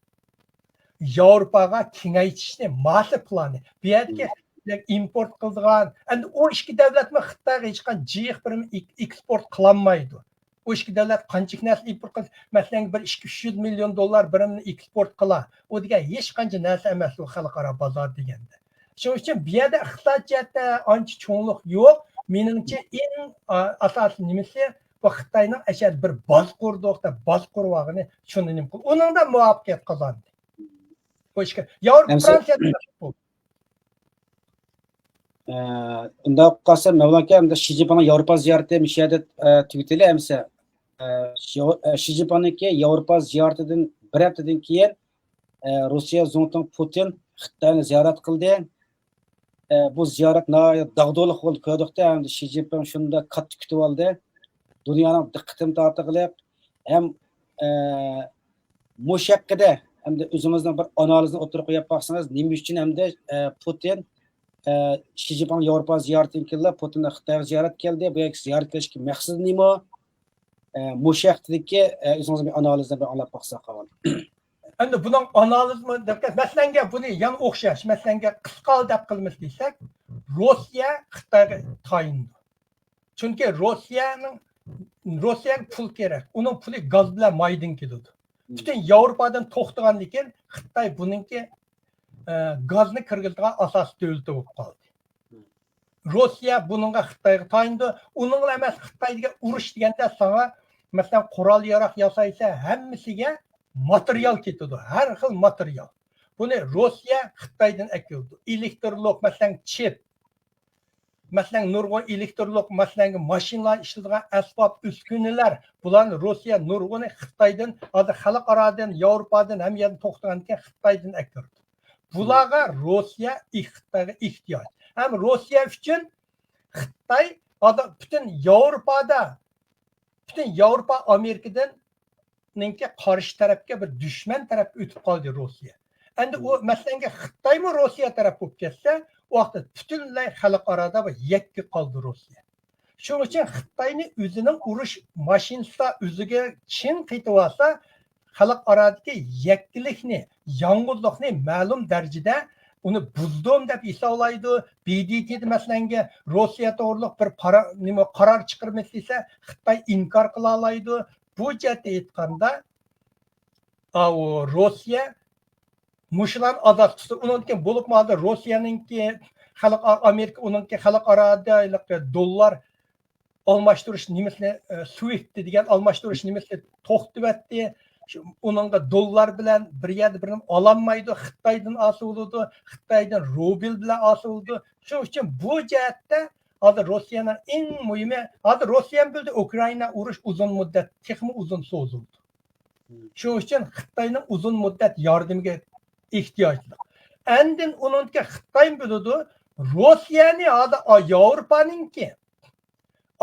ياۋروپاغا كېڭەيتىشنى ماسا پىلانى. بۇ يەردىكى ئىمپورت قىلىدىغان، ئەمدى ئۇ ئىككى دۆلەتمۇ خىتايغا ھېچقانداق جىق بىر ئېك-، ئېكسپورت قىلالمايدۇ. ئۇ ئىككى دۆلەت قانچىلىك نەرسە ئىمپورت قىلىدۇ؟ مەسىلەن، بىر ئىككى يۈز مىليون دوللار بىرىمنى ئېكسپورت قىلا. ئۇ دېگەن ھېچقانچە نەرسە ئەمەس ئۇ خەلقئارا بازار دېگەندە. شۇنىڭ ئۈچۈن بۇ يەردە ئىقتىساد جەھەتتە ئانچە چوڭلۇق يوق. مېنىڭچە ئەڭ، ئا-، ئاساسىي نېمىسى، بۇ خىتاينىڭ ئەشەدە بىر باز قۇردۇق دەپ باز قۇرۇۋالغىنى شۇنى نېمە قىل-، ئۇنىڭدا مۇۋەپپەقىيەت قازاندى. بۇ ئىشكە ياۋروپا، ئەمسە، فرانسىيەدە بۇ. ئە، ئۇنداق قالسا، مەۋلان ئاكا، ئەمدى شى جىنپىڭنىڭ ياۋروپا زىيارىتى مۇشۇ يەردە، ئە، تۈگىتىلى ئەمسە. ئە، شى-، ئە، شى جىنپىڭنىڭكى ياۋروپا زىيارىتىدىن بىر ھەپتىدىن كېيىن، ئە، روسىيە زۇڭتۇڭ پۇتىن خىتاينى زىيارەت قىلدى. ئە، بۇ زىيارەت ناھايىتى داغدۇغىلىق بولدى، كۆردۇق-تە، ئەمدى شى جىنپىڭ شۇنداق كاتتا كۈتۈۋالدى. دۇنيانىڭ دىققىتىنى تارتقىلىق ھەم، ئە، مۇشۇ ھەققىدە ئەمدى ئۆزىڭىزنىڭ بىر ئانالىزىنى ئوتتۇرىغا قويۇپ باقسىڭىز، نېمە ئۈچۈن ئەمدى، ئە، پۇتىن، ئە، شى جىنپىڭ ياۋروپا زىيارىتىدىن كېيىنلا پۇتىن خىتايغا زىيارەت كەلدى؟ بۇ يەرگە زىيارەت قىلىشتىكى مەقسىتى نېمە؟ ئە، مۇشۇ ھەققىدىكى، ئە، ئۆزىڭىزنىڭ بىر ئانالىزىنى بىر ئاڭلاپ باقساق ئاۋۋال. ئەمدى بۇنىڭ ئانالىزمۇ دەپ، مەسىلەنگە بۇنى يەنە ئوخشاش، مەسىلەنگە قىسقا دەپ قىلىمىز دېسەك، روسىيە خىتايغا تايىنىدۇ. چۈنكى روسىيەنىڭ، روسىيەگە پۇل كېرەك. ئۇنىڭ پۇلى گاز بىلەن مايدىن كېلىدۇ. پۈتۈن ياۋروپادىن توختىغاندىن كېيىن خىتاي بۇنىڭكى، ئە، گازنى كىرگۈزىدىغان ئاساسىي دۆلىتى بولۇپ قالدى. روسىيە بۇنىڭغا خىتايغا تايىنىدۇ. ئۇنىڭلا ئەمەس، خىتاي دېگەن ئۇرۇش دېگەندە ساڭا، مەسىلەن، قورال ياراق ياسايسەن، ھەممىسىگە ماتېرىيال كېتىدۇ، ھەر خىل ماتېرىيال. بۇنى روسىيە خىتايدىن ئەكېلىدۇ. ئېلېكترلۇق، مەسىلەن، چىپ، مەسىلەن، نۇرغۇن ئېلېكترلۇق، مەسىلەن، ماشىنىلار ئىشلىتىدىغان ئەسۋاب، ئۈسكۈنىلەر، بۇلارنى روسىيە نۇرغۇنى خىتايدىن، ھازىر خەلقئارادىن، ياۋروپادىن، ھەممە يەردىن توختىغاندىكىن خىتايدىن ئەكىرىدۇ. بۇلارغا روسىيە ئېھ-، خىتايغا ئېھتىياج. ھەم روسىيە ئۈچۈن خىتاي ھازىر پۈتۈن ياۋروپادا، پۈتۈن ياۋروپا ئامېرىكىدىن نىڭكى قارشى تەرەپكە، بىر دۈشمەن تەرەپكە ئۆتۈپ قالدى روسىيە. ئەمدى ئۇ، مەسىلەنگە، خىتايمۇ روسىيە تەرەپ بولۇپ كەتسە، ئۇ ۋاقىتتا پۈتۈنلەي خەلقئارادا بىر يەككە قالدى روسىيە. شۇنىڭ ئۈچۈن خىتاينى ئۆزىنىڭ ئۇرۇش ماشىنىسىدا ئۆزىگە چىڭ قېتىۋالسا، خەلقئارادىكى يەككىلىكنى، يالغۇزلۇقنى مەلۇم دەرىجىدە ئۇنى بۇزدۇم دەپ ھېسابلايدۇ. ب د ت دە، مەسىلەنگە، روسىيە توغرۇلۇق بىر پارا-، نېمە، قارار چىقىرىمىز دېسە، خىتاي ئىنكار قىلالايدۇ. بۇ جەھەتتە ئېيتقاندا، ئاۋۇ روسىيە مۇشۇلارنى ئازاد قىلسا، ئۇنىڭدىن كېيىن بولۇپمۇ ھازىر روسىيەنىڭكى خەلق، ئامېرىكا ئۇنىڭكى خەلقئارادا ھېلىقى دوللار ئالماشتۇرۇش نېمىسىنى، ئە، سوئىفت دېگەن ئالماشتۇرۇش نېمىسىنى توختىتىۋەتتى. شۇ، ئۇنىڭغا دوللار بىلەن بىر يەردە بىرنېمە ئالالمايدۇ. خىتايدىن ئالسا بولىدۇ، خىتايدىن روبىل بىلەن ئالسا بولىدۇ. شۇنىڭ ئۈچۈن بۇ جەھەتتە ھازىر روسىيەنىڭ ئەڭ مۇھىمى، ھازىر روسىيەمۇ بىلدى، ئۇكرائىنا ئۇرۇش ئۇزۇن مۇددەت، تېخىمۇ ئۇزۇن سوزۇلىدۇ. شۇنىڭ ئۈچۈن خىتاينىڭ ئۇزۇن مۇددەت ياردىمىگە ئېھتىياجلىق. ئاندىن ئۇنىڭدىكى خىتايمۇ بىلىدۇ، روسىيەنى ھازىر، ئا، ياۋروپانىڭكى،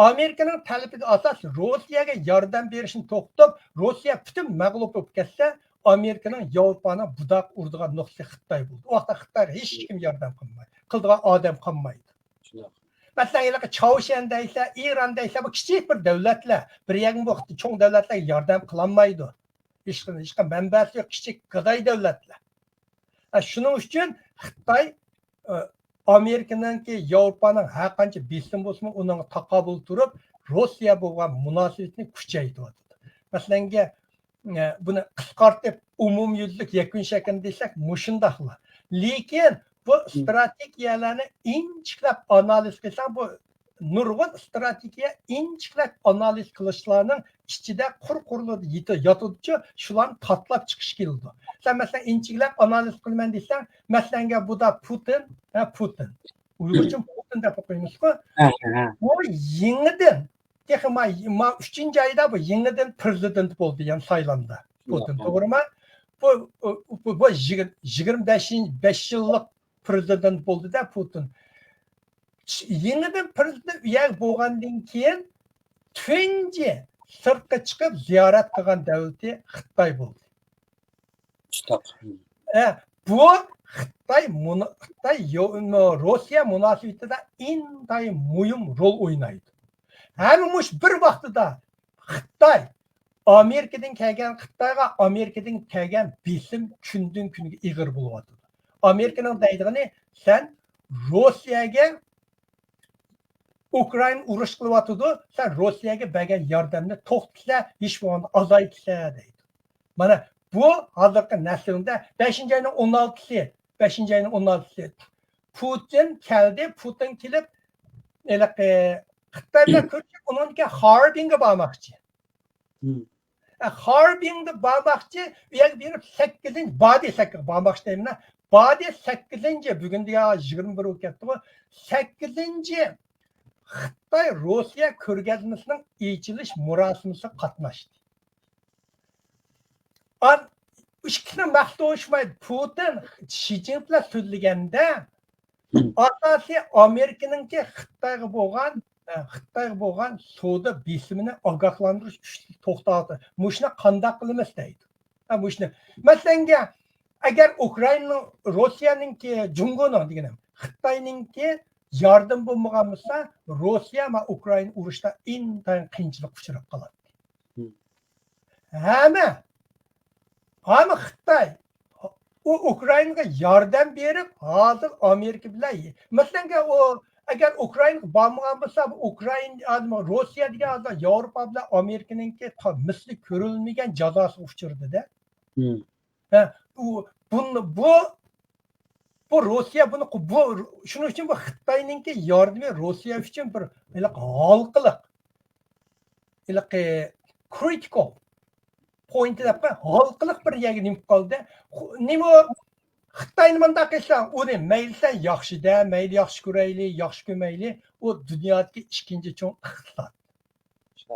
ئامېرىكىنىڭ تەلىپىگە ئاساسەن روسىيەگە ياردەم بېرىشنى توختىتىپ، روسىيە پۈتۈن مەغلۇپ بولۇپ كەتسە، ئامېرىكىنىڭ ياۋروپانىڭ بۇداق ئۇرىدىغان نۇقتىسى خىتاي بولدى. ئۇ ۋاقىتتا خىتايغا ھېچكىم ياردەم قىلمايدۇ، قىلىدىغان ئادەم قالمايدۇ. شۇنداق. مەسىلەن، ھېلىقى چاۋشيەن دەيسە، ئىران دەيسە، بۇ كىچىك بىر دۆلەتلەر، بىر يەرگە بۇ چوڭ دۆلەتلەرگە ياردەم قىلالمايدۇ. ھېچ، ھېچقانداق مەنبەسى يوق، كىچىك گاداي دۆلەتلەر. ھە، شۇنىڭ ئۈچۈن خىتاي، ئە، ئامېرىكىنىڭكى، ياۋروپانىڭ ھەر قانچە بېسىم بولسىمۇ، ئۇنىڭغا تاقابىل تۇرۇپ، روسىيە بولغان مۇناسىۋىتىنى كۈچەيتىۋاتىدۇ. مەسىلەنگە، ئە، بۇنى قىسقارتىپ، ئومۇميۈزلۈك يەكۈن شەكلىنى دېسەك، مۇشۇنداقلا. لېكىن بۇ ئىستراتېگىيەلەرنى ئىنچىكىلەپ ئانالىز قىلساڭ، بۇ نۇرغۇن ئىستراتېگىيە ئىنچىكىلەپ ئانالىز قىلىشلارنىڭ ئىچىدە قۇر-قۇرلا يېتە-، ياتىدۇچۇ، شۇلارنى تاتلاپ چىقىش كېلىدۇ. سەن مەسىلەن، ئىنچىكىلەپ ئانالىز قىلىمەن دېسەڭ، مەسىلەنگە بۇدا پۇتىن، ھە، پۇتىن. ئۇيغۇرچە پۇتىن دەپ ئوقۇيمىزغۇ؟ ھە، ھە، ھە. بۇ يېڭىدىن، تېخى ما، ما ئۈچىنچى ئايدا بۇ يېڭىدىن پرېزىدېنت بولدى، يەنى سايلاندى. پۇتىن، ياق، توغرىمۇ؟ بۇ، بۇ، بۇ، بۇ يىگىرمە، يىگىرمە بەش، بەش يىللىق پرېزىدېنت بولدى-دە، پۇتىن. يېڭىدىن پرېزىدېنت ئۈيەگە بولغاندىن كېيىن، تۇنجى سىرتقا چىقىپ زىيارەت قىلغان دۆلىتى خىتاي بولدى. شۇنداق. ئە، بۇ خىتاي مۇنا-، خىتاي يو-، روسىيە مۇناسىۋىتىدە ئىنتايىن مۇھىم رول ئوينايدۇ. ھەممە مۇش بىر ۋاقتىدا خىتاي ئامېرىكىدىن كەلگەن، خىتايغا ئامېرىكىدىن كەلگەن بېسىم كۈندىن كۈنگە ئېغىر بولۇۋاتىدۇ. ئامېرىكىنىڭ دەيدىغىنى، سەن روسىيەگە، ئۇكرائىنا ئۇرۇش قىلىۋاتىدۇ، سەن روسىيەگە بەرگەن ياردەمنى توختىتىسەن، ھېچ بولمىغاندا ئازايتىسەن دەيدۇ. مانا بۇ ھازىرقى نەسلىمدە بەشىنچى ئاينىڭ ئون ئالتىسى، بەشىنچى ئاينىڭ ئون ئالتىسى پۇتىن كەلدى، پۇتىن كېلىپ، ھېلىقى خىتاي بىلەن كۆرۈشۈپ، ئۇنىڭدىن كېيىن خاربىنغا بارماقچى. ئە، خاربىندا بارماقچى، ئۇ يەرگە بېرىپ سەككىزىنچى، بادى سەككىز بارماقچى دەيمەن. بادى سەككىزىنچى، بۈگۈن دېگەن يىگىرمە بىر بولۇپ كەتتىغۇ. سەككىزىنچى خىتاي روسىيە كۆرگەزمىسىنىڭ ئېچىلىش مۇراسىمىسىغا قاتناشتى. ئان-، ئىككىسىنىڭ مەقسىتى ئوخشىمايدۇ. پۇتىن شى جىنپىڭ بىلەن سۆزلىگەندە، ئاساسىي ئامېرىكىنىڭكى خىتايغا بولغان، ئە، خىتايغا بولغان سودا بېسىمىنى ئاگاھلاندۇرۇش ئۈچ توختاۋاتىدۇ. مۇشۇنى قانداق قىلىمىز دەيدۇ. ھە، مۇشۇنى. مەسىلەنگە، ئەگەر ئۇكرائىنانىڭ، روسىيەنىڭكى، جۇڭگونىڭ دېگىنىم، خىتاينىڭكى ياردىمى بولمىغان بولسا، روسىيە ۋە ئۇكرائىنا ئۇرۇشتا ئىنتايىن قىيىنچىلىققا ئۇچراپ قالاتتى. ھەممە، ھەممە خىتاي ئۇ ئۇكرائىناغا ياردەم بېرىپ، ھازىر ئامېرىكا بىلەن، مەسىلەنگە، ئۇ ئەگەر ئۇكرائىناغا بارمىغان بولسا، ئۇكرائىنا، روسىيە دېگەن ھازىر ياۋروپا بىلەن ئامېرىكىنىڭكى تا-، مىسلى كۆرۈلمىگەن جازاسىغا ئۇچرىدى-دە. ھە، ئۇ، بۇ، بۇ، بۇ روسىيە بۇنى، بۇ، شۇنىڭ ئۈچۈن بۇ خىتاينىڭكى ياردىمى روسىيە ئۈچۈن بىر ھېلىقى ھالقىلىق، ھېلىقى كرىتىكال پوينت دەپ قوي، ھالقىلىق بىر يەرگە نېمە قالدى. خو-، نېمە ئۇ؟ خىتاينى مۇنداق قىلساڭ، ئۇنى مەيلى سەن ياخشى دە، مەيلى ياخشى كۆرەيلى، ياخشى كۆرمەيلى، ئۇ دۇنيادىكى ئىككىنچى چوڭ ئىقتىساد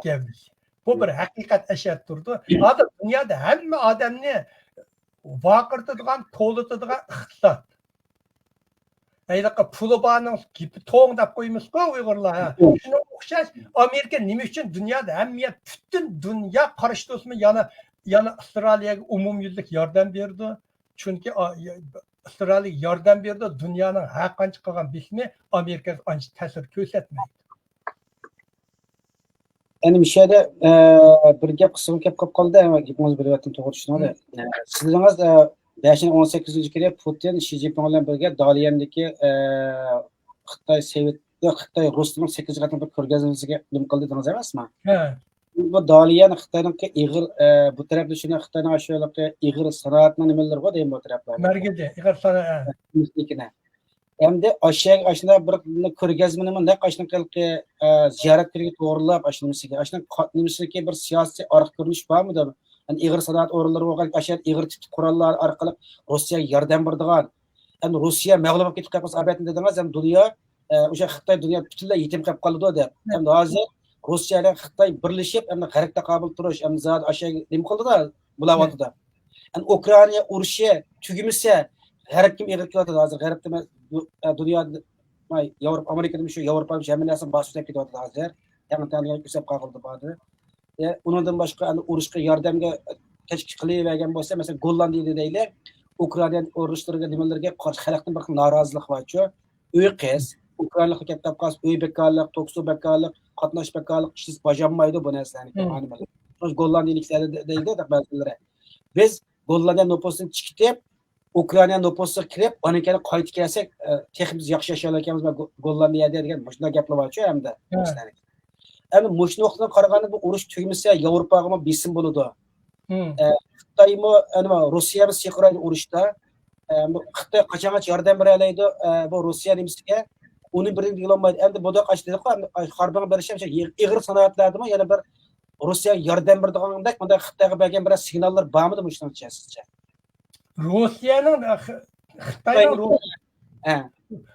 گەۋدىسى. بۇ بىر ھەقىقەت ئەشەدە تۇرىدۇ. ھازىر دۇنيادا ھەممە ئادەمنى ۋارقىرىتىدىغان، توۋلىتىدىغان ئىقتىساد. ھېلىقى پۇلى بارنىڭ گېپى توڭ دەپ قويىمىزغۇ ئۇيغۇرلار، ھە. شۇنىڭغا ئوخشاش، ئامېرىكا نېمە ئۈچۈن دۇنيادا ھەممە يەر، پۈتۈن دۇنيا قارشى تۇرسىمۇ، يەنە، يەنە ئىسرائىلىيەگە ئومۇميۈزلۈك ياردەم بېرىدۇ؟ چۈنكى، ئا، يا-، ئىسرائىلگە ياردەم بېرىدۇ، دۇنيانىڭ ھەر قانچە قىلغان بېسىمى ئامېرىكىغا ئانچە تەسىر كۆرسەتمەيدۇ. ئەنە مۇشۇ يەردە، ئە، بىر گەپ قىسقا گەپ قېلىپ قالدى، ئەمما گېپىڭىزنى بۆلۈۋەتتىم، توغرا چۈشىنىڭىز. ئە، سىزلىرىڭىز، ئە، بەشىنچى ئون سەككىزىنچى كۈنى پۇتىن شى جىنپىڭ بىلەن بىرگە داليەندىكى، ئە، خىتاي سوۋېت، خىتاي رۇسنىڭ سەككىزىنچى قېتىملىق بىر كۆرگەزمىسىگە نېمە قىلدى دېدىڭىز ئەمەسمۇ؟ ھە. بۇ داليەن خىتاينىڭكى ئېغىر، ئە، بۇ تەرەپلىرى شۇنى خىتاينىڭ ئاشۇ ئېغىر سانائەتنىڭ نېمىلىرى بار دەيمەن بۇ تەرەپلەردە. مەركىزى، ئېغىر سانائەت. ئەمدى ئاشۇ يەرگە ئاشۇنداق بىر كۆرگەزمىنىمۇ نەق ئاشۇنداق ھېلىقى، ئە، زىيارەتچىلەرگە توغرىلاپ ئاشۇ نېمىسىگە، ئاشۇنداق قا-، نېمىسىنىڭكى بىر سىياسىي ئارقا كۆرۈنۈش بارمۇ دەپ؟ يەنى ئېغىر سانائەت ئورۇنلىرى بولغان ئاشۇ يەردە ئېغىر تىپتىكى قوراللار ئارقىلىق روسىيەگە ياردەم بېرىدىغان، ئەمدى روسىيە مەغلۇپ بولۇپ كېتىپ قالسا ئاپەتنى دېدىڭىز، ئەمدى دۇنيا، ئە، ئوشۇ خىتاي دۇنيا پۈتۈنلەي يېتىم قېلىپ قالىدۇ دەپ. ئەمدى ھازىر روسىيە بىلەن خىتاي بىرلىشىپ، ئەمدى غەربكە تاقابىل تۇرۇش، ئەمدى زادى ئاشۇ يەرگە نېمە قىلدىلا، بۇلاۋاتىدۇ. ئەمدى ئۇكرائىنا ئۇرۇشى تۈگىمىسە، غەربكىمۇ ئېغىر كېلىۋاتىدۇ ھازىر. غەربتە دۇ-، ئە، دۇنيادا، ياۋروپا، ئامېرىكىدىمۇ شۇ، ياۋروپا ھەممە نەرسە باسىپ كېتىۋاتىدۇ ھازىر. تەڭ تەڭ ئۆسۈپ قالغىلى بارىدۇ. ئە، ئۇنىڭدىن باشقا، ئەمدى ئۇرۇشقا ياردەمگە تەشۋىق قىلىۋەرگەن بولسا، مەسىلەن، گوللاندىيە دەيلى، ئۇكرائىنا ئۇرۇشلىرىغا، نېمىلىرىگە قارشى خەلقنىڭ بىر خىل نارازىلىقى بارچۇ. ئۆي قىس، ئۇكرائىنالىق كەتتەپ قالسا، ئۆي بىكارلىق، توكسو بىكارلىق، قاتناش بىكارلىق، ئىشسىز باجانمايدۇ بۇ نەرسىلەرنى. مم. شۇڭا گوللاندىيىلىكلەر دەيدۇ بەزىلىرى. بىز گوللاندىيە نوپۇسىنى چىقىتىپ، ئۇكرائىنا نوپۇسىغا كىرىپ، ئاندىن كېيىن قايتىپ كەلسەك، ئە، تېخى بىز ياخشى ياشىيالايكەنمىز، گو-، گوللاندىيەدە دېگەن مۇشۇنداق گەپلەر بارچۇ ھەمدە. مم. ئەمدى مۇشۇ نۇقتىدىن قارىغاندا، بۇ ئۇرۇش تۈگىمىسە، ياۋروپاغىمۇ بېسىم بولىدۇ. مم. ئە، خىتايمۇ، ئەنە، روسىيەمۇ سىقىرايدۇ ئۇرۇشتا. ئە، بۇ خىتاي قاچانغىچە ياردەم بېرەلەيدۇ، ئە، بۇ روسىيە نېمىسىگە؟ ئۇنى بىرىنى دېگىلى بولمايدۇ. ئەمدى بۇنداق ئاشۇ دېدۇق، ئەمدى خاربىنغا بېرىش ھەم ئېغىر سانائەتلەردىمۇ يەنە بىر روسىيەگە ياردەم بېرىدىغاندەك، مۇنداق خىتايغا بەرگەن بىرەر سىگناللار بارمىدى مۇشۇنىڭ ئىچىدە سىزچە؟ روسىيەنىڭ، خىتاينىڭ، خىتاينىڭ، ھە.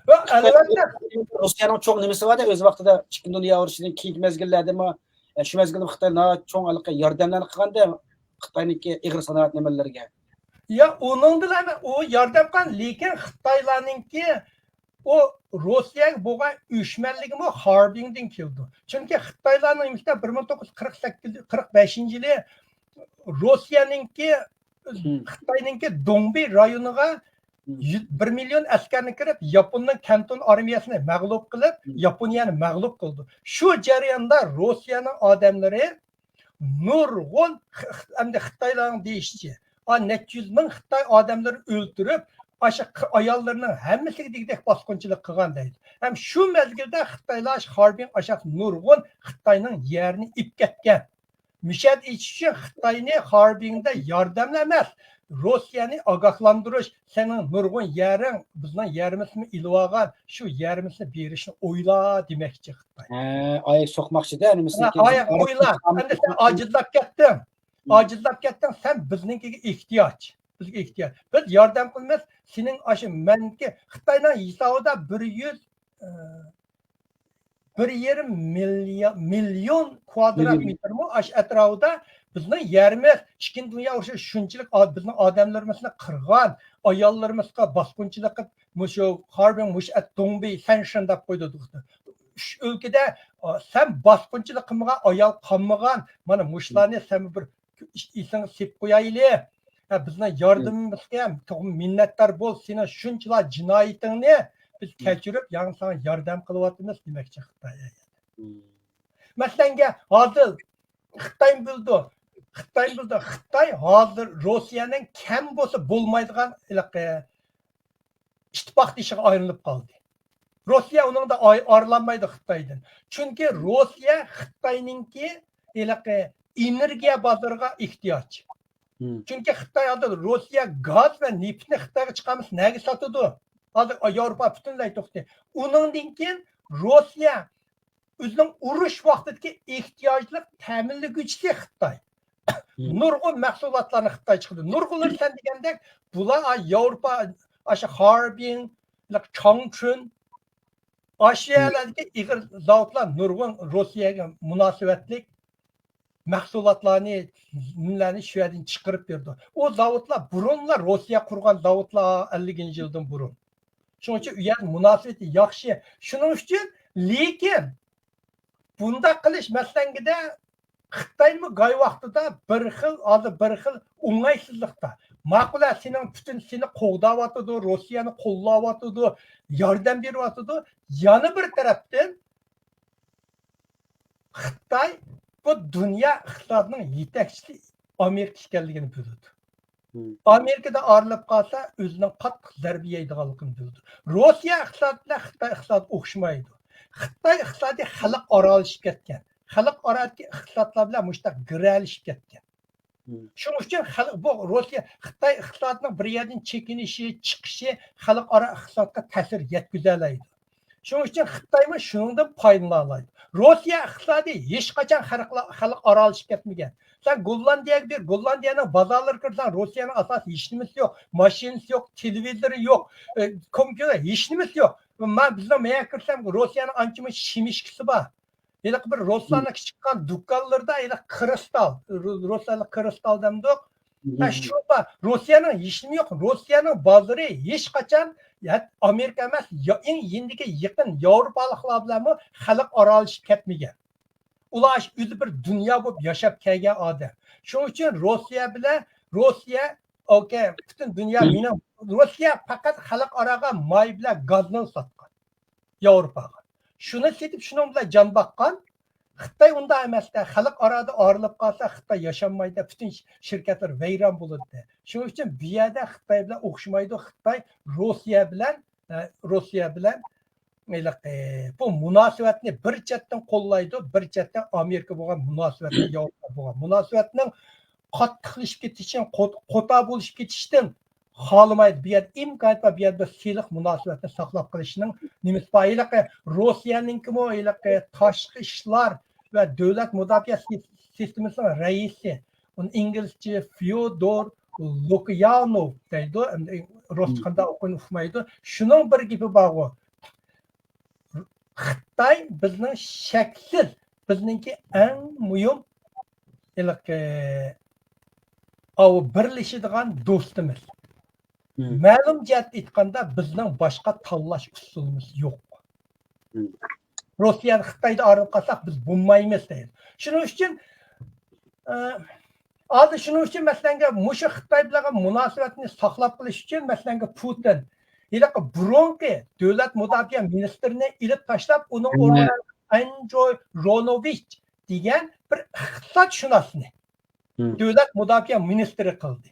ۋە ئەلۋەتتە. روسىيەنىڭ چوڭ نېمىسى بار-دە، ئۆز ۋاقتىدا ئىككىنچى دۇنيا ئۇرۇشىدىن كېيىنكى مەزگىللەردىمۇ، ئە، شۇ مەزگىلدە خىتاي ناھايىتى چوڭ ھېلىقى ياردەملەرنى قىلغاندا، خىتاينىڭكى ئېغىر سانائەت نېمىلىرىگە. يا، ئۇنىڭدىلا ئەمەس، ئۇ ياردەم قىلغان، لېكىن خىتايلارنىڭكى ئۇ روسىيەگە بولغان ئۆچمەنلىكىمۇ خاربىڭدىن كېلىدۇ. چۈنكى خىتايلارنىڭ نېمىشتا بىر مىڭ توققۇز يۈز قىرىق سەككىز، قىرىق بەشىنچى يىلى روسىيەنىڭكى، مم. خىتاينىڭكى دوڭبى رايونىغا مم. يۈز، بىر مىليون ئەسكەرنى كىرىپ، ياپوننىڭ كەنتون ئارمىيەسىنى مەغلۇپ قىلىپ، مم. ياپونىيەنى مەغلۇپ قىلدى. شۇ جەرياندا روسىيەنىڭ ئادەملىرى نۇرغۇن خ-، خ-، ئەمدى خىتايلارنىڭ دېيىشىچە، ئا، نەچچە يۈز مىڭ خىتاي ئادەملىرى ئۆلتۈرۈپ، ئاشۇ ق-، ئاياللىرىنىڭ ھەممىسىگە دېگۈدەك باسقۇنچىلىق قىلغان دەيدۇ. ھەم شۇ مەزگىلدە خىتايلار شى خاربىڭ ئاشاق نۇرغۇن خىتاينىڭ يەرىنى ئېلىپ كەتكەن. مۇشۇ يەردە ئېيتىش ئۈچۈن، خىتاينى خاربىڭدە ياردەملا ئەمەس، روسىيەنى ئاگاھلاندۇرۇش، سېنىڭ نۇرغۇن يېرىڭ، بىزنىڭ يېرىمىزنى ئېلىۋالغان، شۇ يېرىمىزنى بېرىشنى ئويلا دېمەكچى خىتاي. ھە، ئاياق سوقماقچىدە، نېمىسىنى ھە، ئاياق ئويلا. ئەمدى سەن ئاجىزلاپ كەتتىڭ. مم. ئاجىزلاپ كەتتىڭ، سەن بىزنىڭكىگە ئېھتىياج. بىزگە ئېھتىياج. بىز ياردەم قىلىمىز، سېنىڭ ئاشۇ مەنكى خىتاينىڭ ھېسابىدا بىر يۈز، ئە، بىر يېرىم مىليا-، مىليون كۋادرات مېتىرمۇ ئاشۇ ئەتراپىدا بىزنىڭ يېرىمىز، ئىككىنچى دۇنيا ئۇرۇشى شۇنچىلىك ئا-، بىزنىڭ ئادەملىرىمىزنى قىرغان، ئاياللىرىمىزغا باسقۇنچىلىق قىلىپ، مۇشۇ خاربىڭ مۇشۇ ئەت دوڭبى سەنشىن دەپ قويدۇق. ئۈچ ئۆلكىدە، ئا، سەن باسقۇنچىلىق قىلمىغان، ئايال قالمىغان، مانا مۇشۇلارنى سەن بىر ئېسىڭگە سېلىپ قويايلى. ھە، بىزنىڭ ياردىمىمىزگە تولىمۇ مىننەتدار بول، سېنىڭ شۇنچىلا جىنايىتىڭنى بىز كەچۈرۈپ، يەنە ساڭا ياردەم قىلىۋاتىمىز دېمەكچى خىتاي. مەسىلەنگە، ھازىر خىتايمۇ بىلىدۇ، خىتايمۇ بىلىدۇ، خىتاي ھازىر روسىيەنىڭ كەم بولسا بولمايدىغان ھېلىقى ئىتتىپاقدىشىغا ئايلىنىپ قالدى. روسىيە ئۇنىڭدا ئاي-، ئارىلانمايدۇ خىتايدىن. چۈنكى روسىيە خىتاينىڭكى ھېلىقى ئېنېرگىيە بازىرىغا ئېھتىياج. مم. چۈنكى خىتاي ھازىر روسىيە گاز ۋە نېفىتنى خىتايغا چىقارمىسا نەگە ساتىدۇ؟ ھازىر ياۋروپا پۈتۈنلەي توختىدى. ئۇنىڭدىن كېيىن روسىيە ئۆزىنىڭ ئۇرۇش ۋاقتىدىكى ئېھتىياجلىق تەمىنلىگۈچىسى خىتاي. مم. نۇرغۇن مەھسۇلاتلارنى خىتاي چىقىرىدۇ. نۇرغۇنلىرى سەن دېگەندەك، بۇلار، ئا، ياۋروپا، ئاشۇ خاربىن، چاڭچۈن، ئاشۇ يەرلەردىكى ئېغىر زاۋۇتلار نۇرغۇن روسىيەگە مۇناسىۋەتلىك مەھسۇلاتلارنى، نېمىلەرنى شۇ يەردىن چىقىرىپ بېرىدۇ. ئۇ زاۋۇتلار بۇرۇنلا روسىيە قۇرغان زاۋۇتلار، ئەللىكىنچى يىلدىن بۇرۇن. شۇنىڭ ئۈچۈن ئۇ يەر مۇناسىۋىتى ياخشى. شۇنىڭ ئۈچۈن، لېكىن بۇنداق قىلىش مەسىلەنگىدە خىتايمۇ گاي ۋاقتىدا بىر خىل، ھازىر بىر خىل ئوڭايسىزلىقتا. ماقۇل، ھە، سېنىڭ پۇتىن سېنى قوغداۋاتىدۇ، روسىيەنى قوللاۋاتىدۇ، ياردەم بېرىۋاتىدۇ. يەنە بىر تەرەپتىن خىتاي بۇ دۇنيا ئىقتىسادىنىڭ يېتەكچىسى ئامېرىكا ئىكەنلىكىنى بىلىدۇ. مم. ئامېرىكىدا ئارىلىپ قالسا، ئۆزىنىڭ قاتتىق زەربە يەيدىغانلىقىنى بىلىدۇ. روسىيە ئىقتىسادى بىلەن خىتاي ئىقتىسادى ئوخشىمايدۇ. خىتاي ئىقتىسادى خەلقئارالىشىپ كەتكەن. خەلقئارادىكى ئىقتىسادلار بىلەن مۇشۇنداق گىرەلىشىپ كەتكەن. مم. شۇنىڭ ئۈچۈن خەلق، بۇ روسىيە، خىتاي ئىقتىسادىنىڭ بىر يەردىن چېكىنىشى، چىقىشى خەلقئارا ئىقتىسادقا تەسىر يەتكۈزەلەيدۇ. شۇنىڭ ئۈچۈن خىتايمۇ شۇنىڭدىن پايدىلىنالايدۇ. روسىيە ئىقتىسادى ھېچقاچان خەلقلا-، خەلقئارالىشىپ كەتمىگەن. سەن گوللاندىيەگە بېرىپ، گوللاندىيەنىڭ بازارلىرىغا كىرسەڭ، روسىيەنىڭ ئاساسىي ھېچنېمىسى يوق، ماشىنىسى يوق، تېلېۋىزورى يوق، ئە، كومپيۇتېر، ھېچنېمىسى يوق. مەن بىزنىڭ مەيەگە كىرسەم، روسىيەنىڭ ئانچە-مۇنچە شېمىشكىسى بار. ھېلىقى بىر رۇسلارنىڭ كىچىك چىققان دۇكانلىرىدا ھېلىقى كرىستال، رۇ-، رۇسلارنىڭ كرىستال دەمدۇق، ھە، شۇ بار. روسىيەنىڭ ھېچنېمە يوق. روسىيەنىڭ بازىرى ھېچقاچان، ھە، ئامېرىكا ئەمەس، يا-، ئەڭ يېنىدىكى يېقىن ياۋروپالىقلار بىلەنمۇ خەلقئارالىشىپ كەتمىگەن. ئۇلار ئۆزى بىر دۇنيا بولۇپ ياشاپ كەلگەن ئادەم. شۇنىڭ ئۈچۈن روسىيە بىلەن، روسىيە، ئوكەي، پۈتۈن دۇنيا مېنىڭ، روسىيە پەقەت خەلقئاراغا ماي بىلەن گازنى ساتقان ياۋروپاغا. شۇنى سېتىپ، شۇنىڭ بىلەن جان باققان. خىتاي ئۇنداق ئەمەس-دە، خەلقئارادا ئايرىلىپ قالسا، خىتاي ياشانمايدۇ، پۈتۈن ش-، شىركەتلەر ۋەيران بولىدۇ. شۇنىڭ ئۈچۈن بۇ يەردە خىتاي بىلەن ئوخشىمايدۇ. خىتاي روسىيە بىلەن، ئە، روسىيە بىلەن ھېلىقى، بۇ مۇناسىۋەتنى بىر چەتتىن قوللايدۇ، بىر چەتتىن ئامېرىكا بولغان مۇناسىۋەتنى، ياۋروپا بولغان مۇناسىۋەتنىڭ قاتتىقلىشىپ كېتىشىنى، قوت-، قوتار بولۇشۇپ كېتىشتىن خالىمايدۇ. بۇ يەردە ئىمكانىيەت بار، بۇ يەردە بىر سىلىق مۇناسىۋەتنى ساقلاپ قېلىشنىڭ نېمىسى بار؟ ھېلىقى روسىيەنىڭكىمۇ ھېلىقى تاشقى ئىشلار ۋە دۆلەت مۇداپىئە سىس-، سىستېمىسىنىڭ رەئىسى، ئۇنى ئىنگلىزچە فيودور لۇكيانوف دەيدۇ، ئەمدى رۇسچە قانداق ئوقۇيدۇ ئۇقمايدۇ. شۇنىڭ بىر گېپى بارغۇ، خىتاي بىزنىڭ شەكسىز، بىزنىڭكى ئەڭ مۇھىم ھېلىقى ئاۋۇ بىرلىشىدىغان دوستىمىز. مەلۇم جەھەتتە ئېيتقاندا، بىزنىڭ باشقا تاللاش ئۇسۇلىمىز يوق. روسىيە خىتايدا ئايرىلىپ قالساق، بىز بولمايمىز دەيدۇ. شۇنىڭ ئۈچۈن، ئە، ھازىر شۇنىڭ ئۈچۈن، مەسىلەنگە، مۇشۇ خىتاي بىلەن مۇناسىۋەتنى ساقلاپ قېلىش ئۈچۈن، مەسىلەنگە، پۇتىن ھېلىقى بۇرۇنقى دۆلەت مۇداپىئە مىنىستىرىنى ئېلىپ تاشلاپ، ئۇنىڭ ئورنىغا ئەندرو رونوۋىچ دېگەن بىر ئىقتىسادشۇناسنى دۆلەت مۇداپىئە مىنىستىرى قىلدى.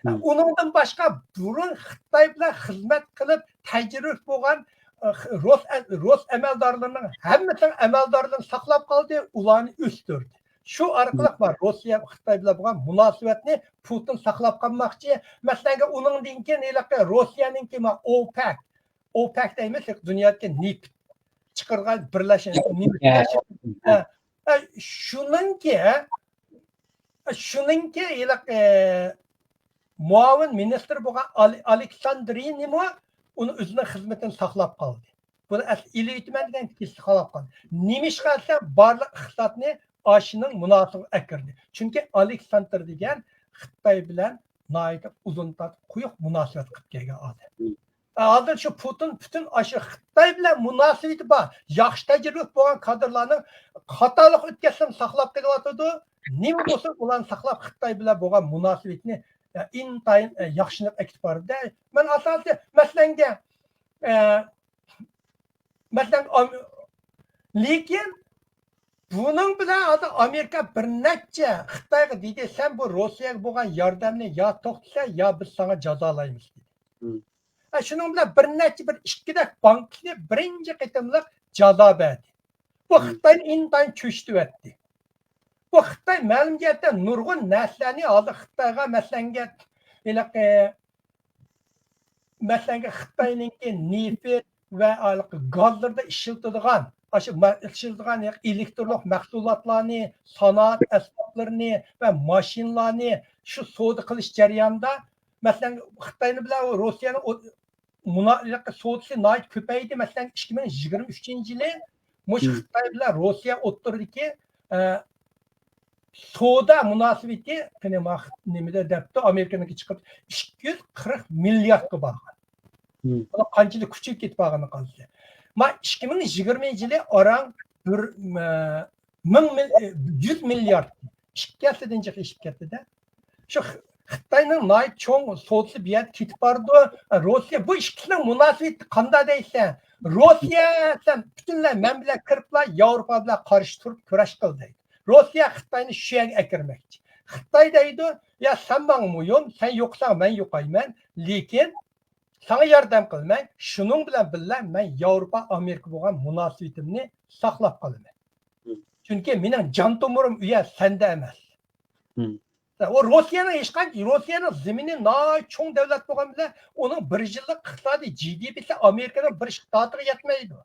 ئۇنىڭدىن باشقا، بۇرۇن خىتاي بىلەن خىزمەت قىلىپ، تەجرىبىسى بولغان، ئە، رۇس ئە-، رۇس ئەمەلدارلىرىنىڭ ھەممىسىنىڭ ئەمەلدارلىرىنى ساقلاپ قالدى، ئۇلارنى ئۆستۈردى. شۇ ئارقىلىق بار روسىيە خىتاي بىلەن بولغان مۇناسىۋەتنى پۇتىن ساقلاپ قالماقچى. مەسىلەنگە، ئۇنىڭدىن كېيىن ھېلىقى روسىيەنىڭكى ما-، ئوپەك، ئوپەك دەيمىز، دۇنيادىكى نېفىت چىقىرغان بىرلەشمە، نېمە، ھە، ھە، شۇنىڭكى، ھە، شۇنىڭكى ھېلىقى مۇئاۋىن مىنىستىر بولغان ئالې-، ئالېكساندرىنىمۇ ئۇنى ئۆزىنىڭ خىزمىتىنى ساقلاپ قالدى. بۇنى ئەسلى ئېلىۋېتىمەن دېگەن كېسىل ساقلاپ قالدى. نېمىشقا دېسە، بارلىق ئىقتىسادنى ئاشۇنىڭ مۇناسىۋىتىگە ئەكىردى. چۈنكى ئالېكساندىر دېگەن خىتاي بىلەن ناھايىتى ئۇزۇن تارتىپ قويۇق مۇناسىۋەت قىلىپ كەلگەن ئادەم. ھازىر شۇ پۇتىن پۈتۈن ئاشۇ خىتاي بىلەن مۇناسىۋىتى بار، ياخشى تەجرىبىسى بولغان كادىرلارنىڭ خاتالىق ئۆتكەزسىمۇ ساقلاپ قېلىۋاتىدۇ. نېمە بولسۇن، ئۇلارنى ساقلاپ، خىتاي بىلەن بولغان مۇناسىۋىتىنى، ئە، ئىنتايىن، ئە، ياخشىلىنىپ ئەكېتىپ بارىدۇ. مەن ئاساسىي، مەسىلەنگە، ئە، مەسىلەن، ئام-، لېكىن بۇنىڭ بىلەن ھازىر ئامېرىكا بىر نەچچە خىتايغا دېدى، سەن بۇ روسىيەگە بولغان ياردەمنى يا توختىتىسەن، يا بىز ساڭا جازالايمىز دېدى. ھە، شۇنىڭ بىلەن بىر نەچچە، بىر ئىككىدەك بانكىنى بىرىنچى قېتىملىق جازا بەردى. بۇ خىتاينى ئىنتايىن چۆچۈتۈۋەتتى. بۇ خىتاي مەلۇم جەھەتتە نۇرغۇن نەرسىلەرنى ھازىر خىتايغا، مەسىلەنگە، ھېلىقى، مەسىلەنگە، خىتاينىڭكى نېفىت ۋە ھېلىقى گازلىرىدا ئىشلىتىدىغان، ئاشۇ ما-، ئىشلىتىدىغان ئېلېكترونلۇق مەھسۇلاتلارنى، سانائەت ئەسۋابلىرىنى ۋە ماشىنىلارنى شۇ سودا قىلىش جەريانىدا، مەسىلەن، خىتاينى بىلەن روسىيەنىڭ ئو-، مۇنا-، سودىسى ناھايىتى كۆپەيدى. مەسىلەن، ئىككى مىڭ يىگىرمە ئۈچىنچى يىلى مۇشۇ خىتاي بىلەن روسىيە ئوتتۇرىدىكى، ئە، سودا مۇناسىۋىتى، قېنى، ما-، نېمىدە دەپتۇ، ئامېرىكىنىڭكى چىقىپ، ئىككى يۈز قىرىق مىلياردقا بارغان. بۇنىڭ قانچىلىك كۈچىيىپ كېتىپ بارغىنىنى قارىسا. ما، ئىككى مىڭ يىگىرمىنچى يىلى ئاران بىر، ئە، مىڭ مىل-، ئە، يۈز مىليارد، ئىككى ھەسسىدىن جىق ئېشىپ كەتتى-دە. شۇ خىتاينىڭ ناھايىتى چوڭ سودىسى بۇ يەردە كېتىپ بارىدۇ. روسىيە، بۇ ئىككىسىنىڭ مۇناسىۋىتى قانداق دەيسەن؟ روسىيە سەن پۈتۈنلەي مەن بىلەن كىرىپلا ياۋروپا بىلەن قارشى تۇرۇپ كۈرەش قىل دەيدۇ. روسىيە خىتاينى شۇ يەرگە ئەكىرمەكچى. خىتاي دەيدۇ، يا سەن ماڭا مۇھىم، سەن يوقىساڭ مەن يوقايمەن، لېكىن ساڭا ياردەم قىلىمەن، شۇنىڭ بىلەن بىللە مەن ياۋروپا، ئامېرىكا بولغان مۇناسىۋىتىمنى ساقلاپ قالىمەن. چۈنكى مېنىڭ جان تومۇرۇم ئۇ يەر، سەندە ئەمەس. ئۇ روسىيەنىڭ ھېچقانچە، روسىيەنىڭ زېمىنى ناھايىتى چوڭ دۆلەت بولغان بىلەن، ئۇنىڭ بىر يىللىق ئىقتىسادىي جى دى پىسى ئامېرىكىنىڭ بىر شتاتىغا يەتمەيدۇ.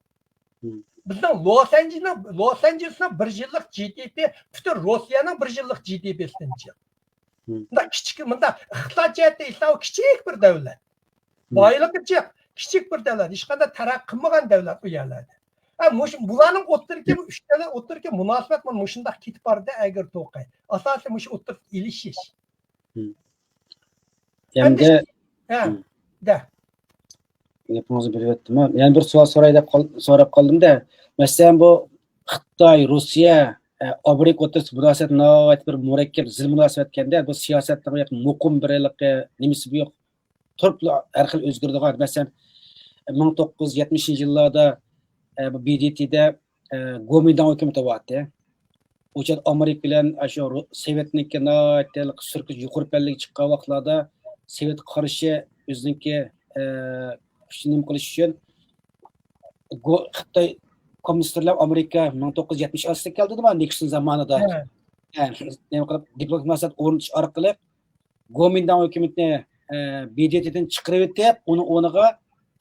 بىزنىڭ لوس ئانژېلېسنىڭ، لوس ئانژېلېسنىڭ بىر يىللىق جى دى پى پۈتۈن روسىيەنىڭ بىر يىللىق جى دى پىسىدىن جىق. مۇنداق كىچىك، مۇنداق ئىقتىساد جەھەتتە ئېيتسا، ئۇ كىچىك بىر دۆلەت. بايلىقى جىق، كىچىك بىر دۆلەت. ھېچقانداق تەرەققىي قىلمىغان دۆلەت ئۇ يەرلەردە. ھە، مۇشۇ، بۇلارنىڭ ئوتتۇرىدىكى، بۇ ئۈچ دۆلەت ئوتتۇرىدىكى مۇناسىۋەت مانا مۇشۇنداق كېتىپ بارىدۇ، ئەگىر توقاي. ئاساسىي مۇشۇ ئوتتۇرىدا ئېلىشىش. ئەمدى، ھە، دە. گېپىڭىزنى بۆلۈۋەتتىم. يەنە بىر سوئال سوراي دەپ قال-، سوراپ قالدىم-دە. مەسىلەن، بۇ خىتاي، روسىيە، ئە، ئامېرىكا ئوتتۇرىسىدا مۇناسىۋەت ناھايىتى بىر مۇرەككەپ، زىل مۇناسىۋەتكەندە، بۇ سىياسەتنىڭ ياكى مۇقىم بىر ھېلىقى نېمىسى بۇ يوق. تۇرۇپلا ھەر خىل ئۆزگىرىدىغان. مەسىلەن، مىڭ توققۇز يۈز يەتمىشىنچى يىللاردا، ئە، بۇ ب د ت دە، ئە، گومىنداڭ ھۆكۈمىتى بارتى. ئۇ چاغدا ئامېرىكا بىلەن ئاشۇ رۇ-، سوۋېتنىڭكى ناھايىتى سۈركۈچ يۇقىرى پەللىگە چىققان ۋاقىتلاردا سوۋېتقا قارشى ئۆزىنىڭكى، ئە، كۈچىنى نېمە قىلىش ئۈچۈن گو-، خىتاي كوممۇنىستلار بىلەن ئامېرىكا مىڭ توققۇز يۈز يەتمىش ئالتىدە كەلدى، نېما، نىكسون زامانىدا. ھە. ھە، نېمە قىلىپ، دىپلوماتىك مۇناسىۋەت ئورنىتىش ئارقىلىق گومىنداڭ ھۆكۈمىتىنى، ئە، ب د ت دىن چىقىرىۋېتىپ، ئۇنىڭ ئورنىغا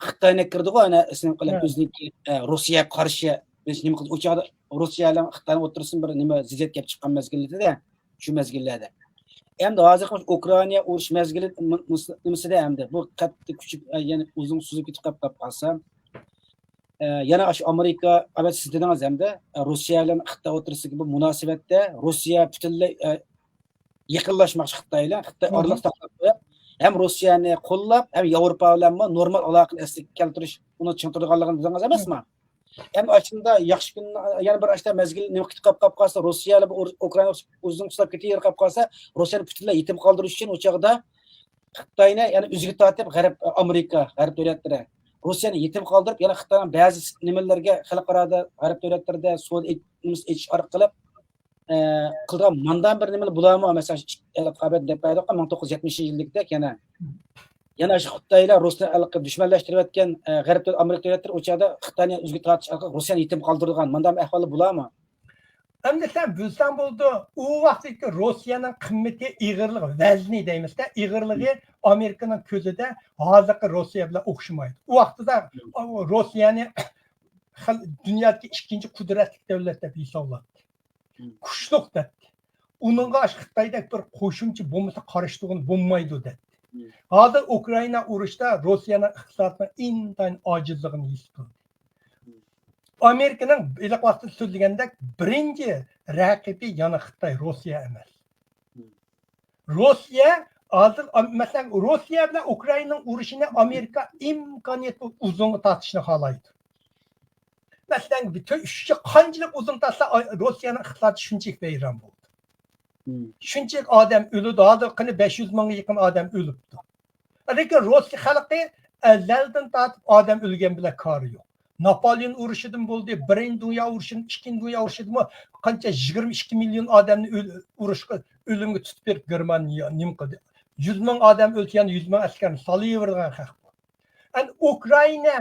خىتاينى كىردىغۇ، ئەنە، ئېسىڭ قىلىپ، ھە. ئۆزىنىڭكى، ئە، روسىيەگە قارشى، بىز نېمە قىلدى، ئۇ چاغدا روسىيە بىلەن خىتاينىڭ ئوتتۇرىسىدا بىر نېمە زىددىيەت كېلىپ چىققان مەزگىلىدە، شۇ مەزگىللەردە. ئەمدى ھازىرقى ئۇكرائىنا ئۇرۇش مەزگىلى نېمىسىدە ئەمدى بۇ قەتئىي كۈچىيىپ، ئە، يەنە ئۇزۇن سوزۇلۇپ كېتىپ قاپ، قاپ قالسا، ئە، يەنە ئاشۇ ئامېرىكا، ئەۋەت سىز دېدىڭىز ئەمدى، ئە، روسىيە بىلەن خىتاي ئوتتۇرىسىدىكى بۇ مۇناسىۋەتتە روسىيە پۈتۈنلەي، ئە، يېقىنلاشماقچى خىتاي بىلەن، خىتاي ئارىلىق ساقلاپ قويۇپ، ھەم روسىيەنى قوللاپ، ھەم ياۋروپا بىلەنمۇ نورمال ئالاقىنى ئەسلىگە كەلتۈرۈش، ئۇنى چىڭ تۇرىدىغانلىقىنى دېدىڭىز ئەمەسمۇ؟ ھەم ئاشۇنداق ياخشى كۈن، يەنە بىر ئاشۇنداق مەزگىل نېمە كېتىپ قاپ، قاپ قالسا، روسىيە بىلەن ئۇر-، ئۇكرائىنا ئۇزۇن قىسلاپ كېتىپ قاپ قالسا، روسىيەنى پۈتۈنلەي يېتىم قالدۇرۇش ئۈچۈن ئۇ چاغدا خىتاينى يەنە ئۆزىگە تارتىپ، غەرب، ئامېرىكا، غەرب دۆلەتلىرى روسىيەنى يېتىم قالدۇرۇپ، يەنە خىتاينىڭ بەزى نېمىلىرىگە خەلقئارادا، غەرب دۆلەتلىرىدە سودا ئېچ-، نېمىسى ئېچىش ئارقىلىق، ئە، قىلىدىغان ماندام بىر نېمىلەر بولارمۇ؟ مەسىلەن، ئەلقابەت دەپ بەردۇق، مىڭ توققۇز يۈز يەتمىشىنچى يىلدىكىدەك يەنە. يەنە شۇ خىتاي بىلەن روسنى ھېلىقى دۈشمەنلەشتۈرۈۋەتكەن، ئە، غەرب دۆلەت، ئامېرىكا دۆلەتلىرى ئۇ چاغدا خىتاينى ئۆزىگە تارتىش ئارقىلىق روسىيەنى يېتىم قالدۇرىدىغان ماندام ئەھۋالى بولارمۇ؟ ئەمدى سەن بىلسەڭ بولىدۇ، ئۇ ۋاقىتتىكى روسىيەنىڭ قىممىتى، ئېغىرلىقى، ۋەزنى دەيمىز-دە، ئېغىرلىقى ئامېرىكىنىڭ كۆزىدە ھازىرقى روسىيە بىلەن ئوخشىمايدۇ. ئۇ ۋاقتىدا روسىيەنى خەل-، دۇنيادىكى ئىككىنچى قۇدرەتلىك دۆلەت دەپ ھېسابلايتتى. كۈچلۈك دەيتتى. ئۇنىڭغا ئاشۇ خىتايدەك بىر قوشۇمچە بولمىسا قارشى تۇرغىلى بولمايدۇ دەيتتى. ھازىر ئۇكرائىنا ئۇرۇشتا روسىيەنىڭ ئىقتىسادىنىڭ ئىنتايىن ئاجىزلىقىنى ھېس قىلدى. ئامېرىكىنىڭ ھېلىقى ۋاقىتتا سۆزلىگەندەك بىرىنچى رەقىبى يەنە خىتاي، روسىيە ئەمەس. روسىيە ھازىر، ئام-، مەسىلەن، روسىيە بىلەن ئۇكرائىنانىڭ ئۇرۇشىنى ئامېرىكا ئىمكانىيەت بولسا ئۇزۇنغا تارتىشنى خالايدۇ. مەسىلەن، بىر تۆ-، ئۈچ يىل قانچىلىك ئۇزۇن تارتسا، ئا-، روسىيەنىڭ ئىقتىسادى شۇنچىلىك ۋەيران بولىدۇ. شۇنچىلىك ئادەم ئۆلىدۇ. ھازىر قېنى بەش يۈز مىڭغا يېقىن ئادەم ئۆلۈپتۇ. لېكىن روسىيە خەلقى ئەزەلدىن تارتىپ ئادەم ئۆلگەن بىلەن كارى يوق. ناپالېئون ئۇرۇشىدىن بولدى، بىرىنچى دۇنيا ئۇرۇشىدىن، ئىككىنچى دۇنيا ئۇرۇشىدىمۇ قانچە يىگىرمە ئىككى مىليون ئادەمنى ئۆل-، ئۇرۇشقا، ئۆلۈمگە تۇتۇپ بېرىپ گېرمانىيە نېمە قىلدى؟ يۈز مىڭ ئادەم ئۆلسە، يەنە يۈز مىڭ ئەسكەرنى سالىۋېرىدىغان خەق بۇ. ئەمدى ئۇكرائىنا،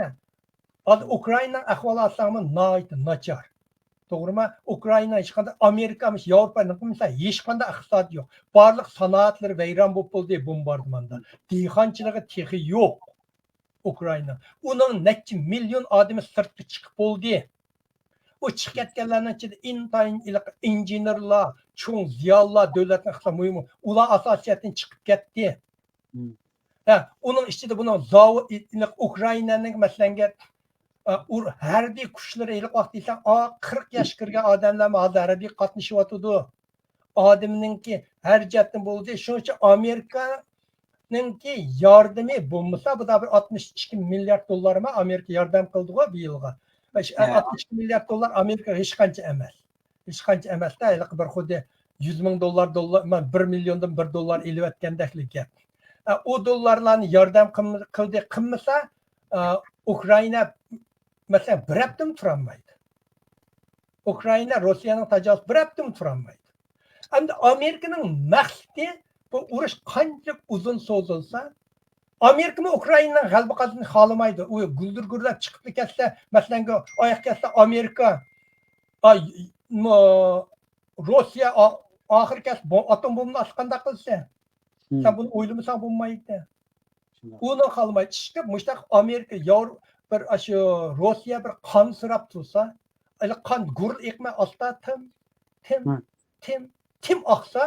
ھازىر ئۇكرائىنانىڭ ئەھۋالى ئالساڭمۇ ناھايىتى ناچار. توغرىمۇ؟ ئۇكرائىنا ھېچقانداق ئامېرىكا، ياۋروپا، مىسال، ھېچقانداق ئىقتىسادى يوق. بارلىق سانائەتلىرى ۋەيران بولۇپ بولدى بومباردىماندا. دېھقانچىلىقى تېخى يوق ئۇكرائىنا. ئۇنىڭ نەچچە مىليون ئادىمى سىرتقا چىقىپ بولدى. ئۇ چىقىپ كەتكەنلەرنىڭ ئىچىدە ئىنتايىن ئىللىق ئىنژېنېرلار، چوڭ زىيالىيلار، دۆلەتنىڭ ئىقتىسادى مۇھىم، ئۇلار ئاساسىي جەھەتتىن چىقىپ كەتتى. ھە، ئۇنىڭ ئىچىدە بۇنىڭ زاۋۇت، ئۇكرائىنانىڭ، مەسىلەن، ئۇ ھەربىي كۈچلىرى ھېلىقى ۋاقىت دېسەڭ، ئا، قىرىق ياشقا كىرگەن ئادەملەرمۇ ھازىر ھەربىيگە قاتنىشىۋاتىدۇ. ئادەمنىڭكى ھەر جەھەتتىن بولدى. شۇنىڭ ئۈچۈن ئامېرىكانىڭكى ياردىمى بولمىسا، بۇدا بىر ئاتمىش ئىككى مىليارد دوللارمۇ ئامېرىكا ياردەم قىلدىغۇ بۇ يىلغا. ھە. ئاتمىش ئىككى مىليارد دوللار ئامېرىكا ھېچقانچە ئەمەس. ھېچقانچە ئەمەس-دە، ھېلىقى بىر خۇددى يۈز مىڭ دوللار، دوللار، ما، بىر مىليوندىن بىر دوللار ئېلىۋەتكەندەكلا گەپ. ئە، ئۇ دوللارلارنى ياردەم قىلم-، قىلدى، قىلمىسا، ئە، ئۇكرائىنا، مەسىلەن، بىر ھەپتىمۇ تۇرالمايدۇ. ئۇكرائىنا روسىيەنىڭ تاجاۋۇزى بىر ھەپتىمۇ تۇرالمايدۇ. ئەمدى ئامېرىكىنىڭ مەقسىتى، بۇ ئۇرۇش قانچىلىك ئۇزۇن سوزۇلسا، ئامېرىكىمۇ ئۇكرائىنانىڭ غەلىبە قازىنىشىنى خالىمايدۇ. ئۇ گۈلدۈر گۈرلەپ چىقىپلا كەتسە، مەسىلەن، ئاياق كەتسە ئامېرىكا، ئاي، مو-، روسىيە ئا-، ئاخىرى كەتسە بو-، ئاتوم بومبىنى ئاتسا قانداق قىلىسەن؟ سەن بۇنى ئويلىمىساڭ بولمايدۇ. ئۇنى خالىماي، ئىشقىلىپ مۇشۇنداق ئامېرىكا، ياۋرو-، بىر ئاشۇ روسىيە بىر قان سوراپ تۇرسا، ئەلى قان گۈرۈل ئېقىماي ئاستا تىم، تىم، تىم، تىم ئاقسا،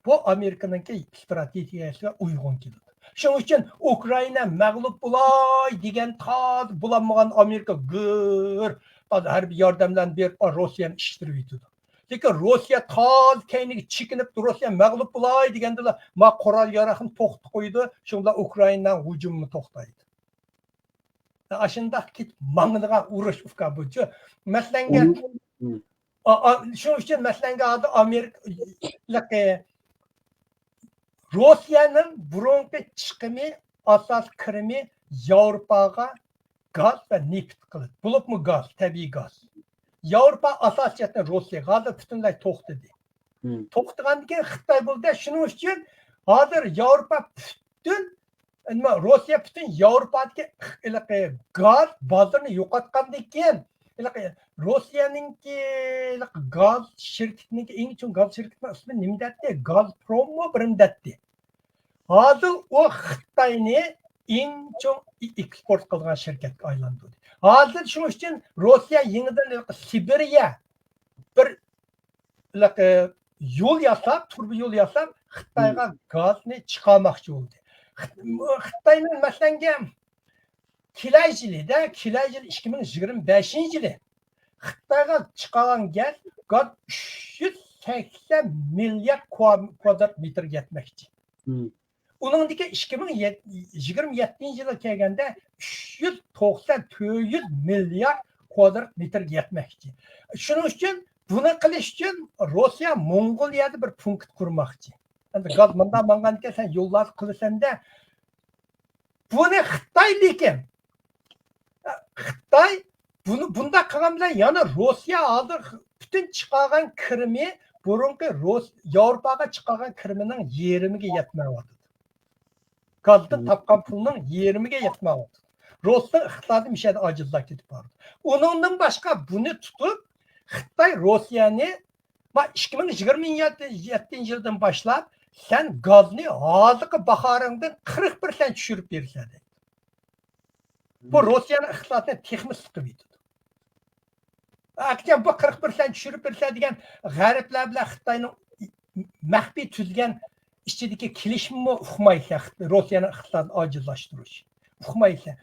بۇ ئامېرىكىنىڭكى ئىستراتېگىيەسىگە ئۇيغۇن كېلىدۇ. شۇنىڭ ئۈچۈن ئۇكرائىنا مەغلۇپ بولاي دېگەن تازا بولالمىغان ئامېرىكا گۈر ھەربىي ياردەملەرنى بېرىپ، روسىيەنى ئىشتىرىۋېتىدۇ. لېكىن روسىيە تازا كەينىگە چېكىنىپ، روسىيە مەغلۇپ بولاي دېگەندىلا، ما قورال ياراقنى توختىتىپ قويىدۇ، شۇندا ئۇكرائىنانىڭ ھۇجۇمى توختايدۇ. ئاشۇنداق كېتىپ ماڭىدىغان ئۇرۇش ئۇكا بۇچۇ. مەسىلەنگە، شۇنىڭ ئۈچۈن مەسىلەنگە ھازىر ئامېرىكا، روسىيەنىڭ بۇرۇنقى چىقىمى، ئاساسىي كىرىمى ياۋروپاغا گاز ۋە نېفىت قىلىدۇ. بولۇپمۇ گاز، تەبىئىي گاز. ياۋروپا ئاساسىي جەھەتتىن روسىيەگە ھازىر پۈتۈنلەي توختىدى. توختىغاندىن كېيىن خىتاي بولدى. شۇنىڭ ئۈچۈن ھازىر ياۋروپا پۈتۈن، نېمە، روسىيە پۈتۈن ياۋروپادىكى ھېلىقى گاز بازىرىنى يوقاتقاندىن كېيىن، ھېلىقى روسىيەنىڭكى ھېلىقى گاز شىركىتىنىڭكى، ئەڭ چوڭ گاز شىركىتىنىڭ ئىسمى نېمە دەتتى؟ گازپروممۇ بىرنېمە دەتتى. ھازىر ئۇ خىتاينى ئەڭ چوڭ ئېكسپورت قىلىدىغان شىركەتكە ئايلاندۇردى. ھازىر شۇنىڭ ئۈچۈن روسىيە يېڭىدىن سىبىرىيە بىر يول ياساپ، تۇرۇبا يول ياساپ، خىتايغا گازنى چىقارماقچى بولدى. خىتاينىڭ مەسىلەنگە كېلەر يىلىدا، كېلەر يىل ئىككى مىڭ يىگىرمە بەشىنچى يىلى خىتايغا چىقارغان گاز، گاز ئۈچ يۈز سەكسەن مىليارد كۋادرات مېتىرگە يەتمەكچى. ئۇنىڭدىكى ئىككى مىڭ يىگىرمە يەتتىنچى يىلغا كەلگەندە ئۈچ يۈز توقسان، تۆت يۈز مىليارد كۋادرات مېتىرگە يەتمەكچى. شۇنىڭ ئۈچۈن بۇنى قىلىش ئۈچۈن روسىيە موڭغۇلىيەدە بىر پونكىت قۇرماقچى. ئەمدى گاز مۇنداق ماڭغانكەن، سەن يوللار قىلىسەن-دە. بۇنى خىتاي، لېكىن خىتاي بۇنى، بۇنداق قىلغان بىلەن يەنە روسىيە ھازىر پۈتۈن چىقارغان كىرىمى بۇرۇنقى روس-، ياۋروپاغا چىقارغان كىرىمىنىڭ يېرىمىگە يەتمەيۋاتىدۇ. گازدىن تاپقان پۇلنىڭ يېرىمىگە يەتمەيۋاتىدۇ. روسنىڭ ئىقتىسادى مۇشۇ يەردە ئاجىزلاپ كېتىپ بارىدۇ. ئۇنىڭدىن باشقا بۇنى تۇتۇپ، خىتاي روسىيەنى، ما، ئىككى مىڭ يىگىرمە يەتتىنچى يىلدىن باشلاپ سەن گازنى ھازىرقى باھاڭدىن قىرىق پىرسەنت چۈشۈرۈپ بېرىسەن دەيدۇ. بۇ روسىيەنىڭ ئىقتىسادىنى تېخىمۇ سىقىۋېتىدۇ. ئەكچەم بۇ قىرىق پىرسەنت چۈشۈرۈپ بېرىسەن دېگەن غەربلەر بىلەن خىتاينىڭ مەخپىي تۈزگەن ئىچىدىكى كېلىشىممۇ ئۇقمايسەن، روسىيەنىڭ ئىقتىسادىنى ئاجىزلاشتۇرۇش. ئۇقمايسەن.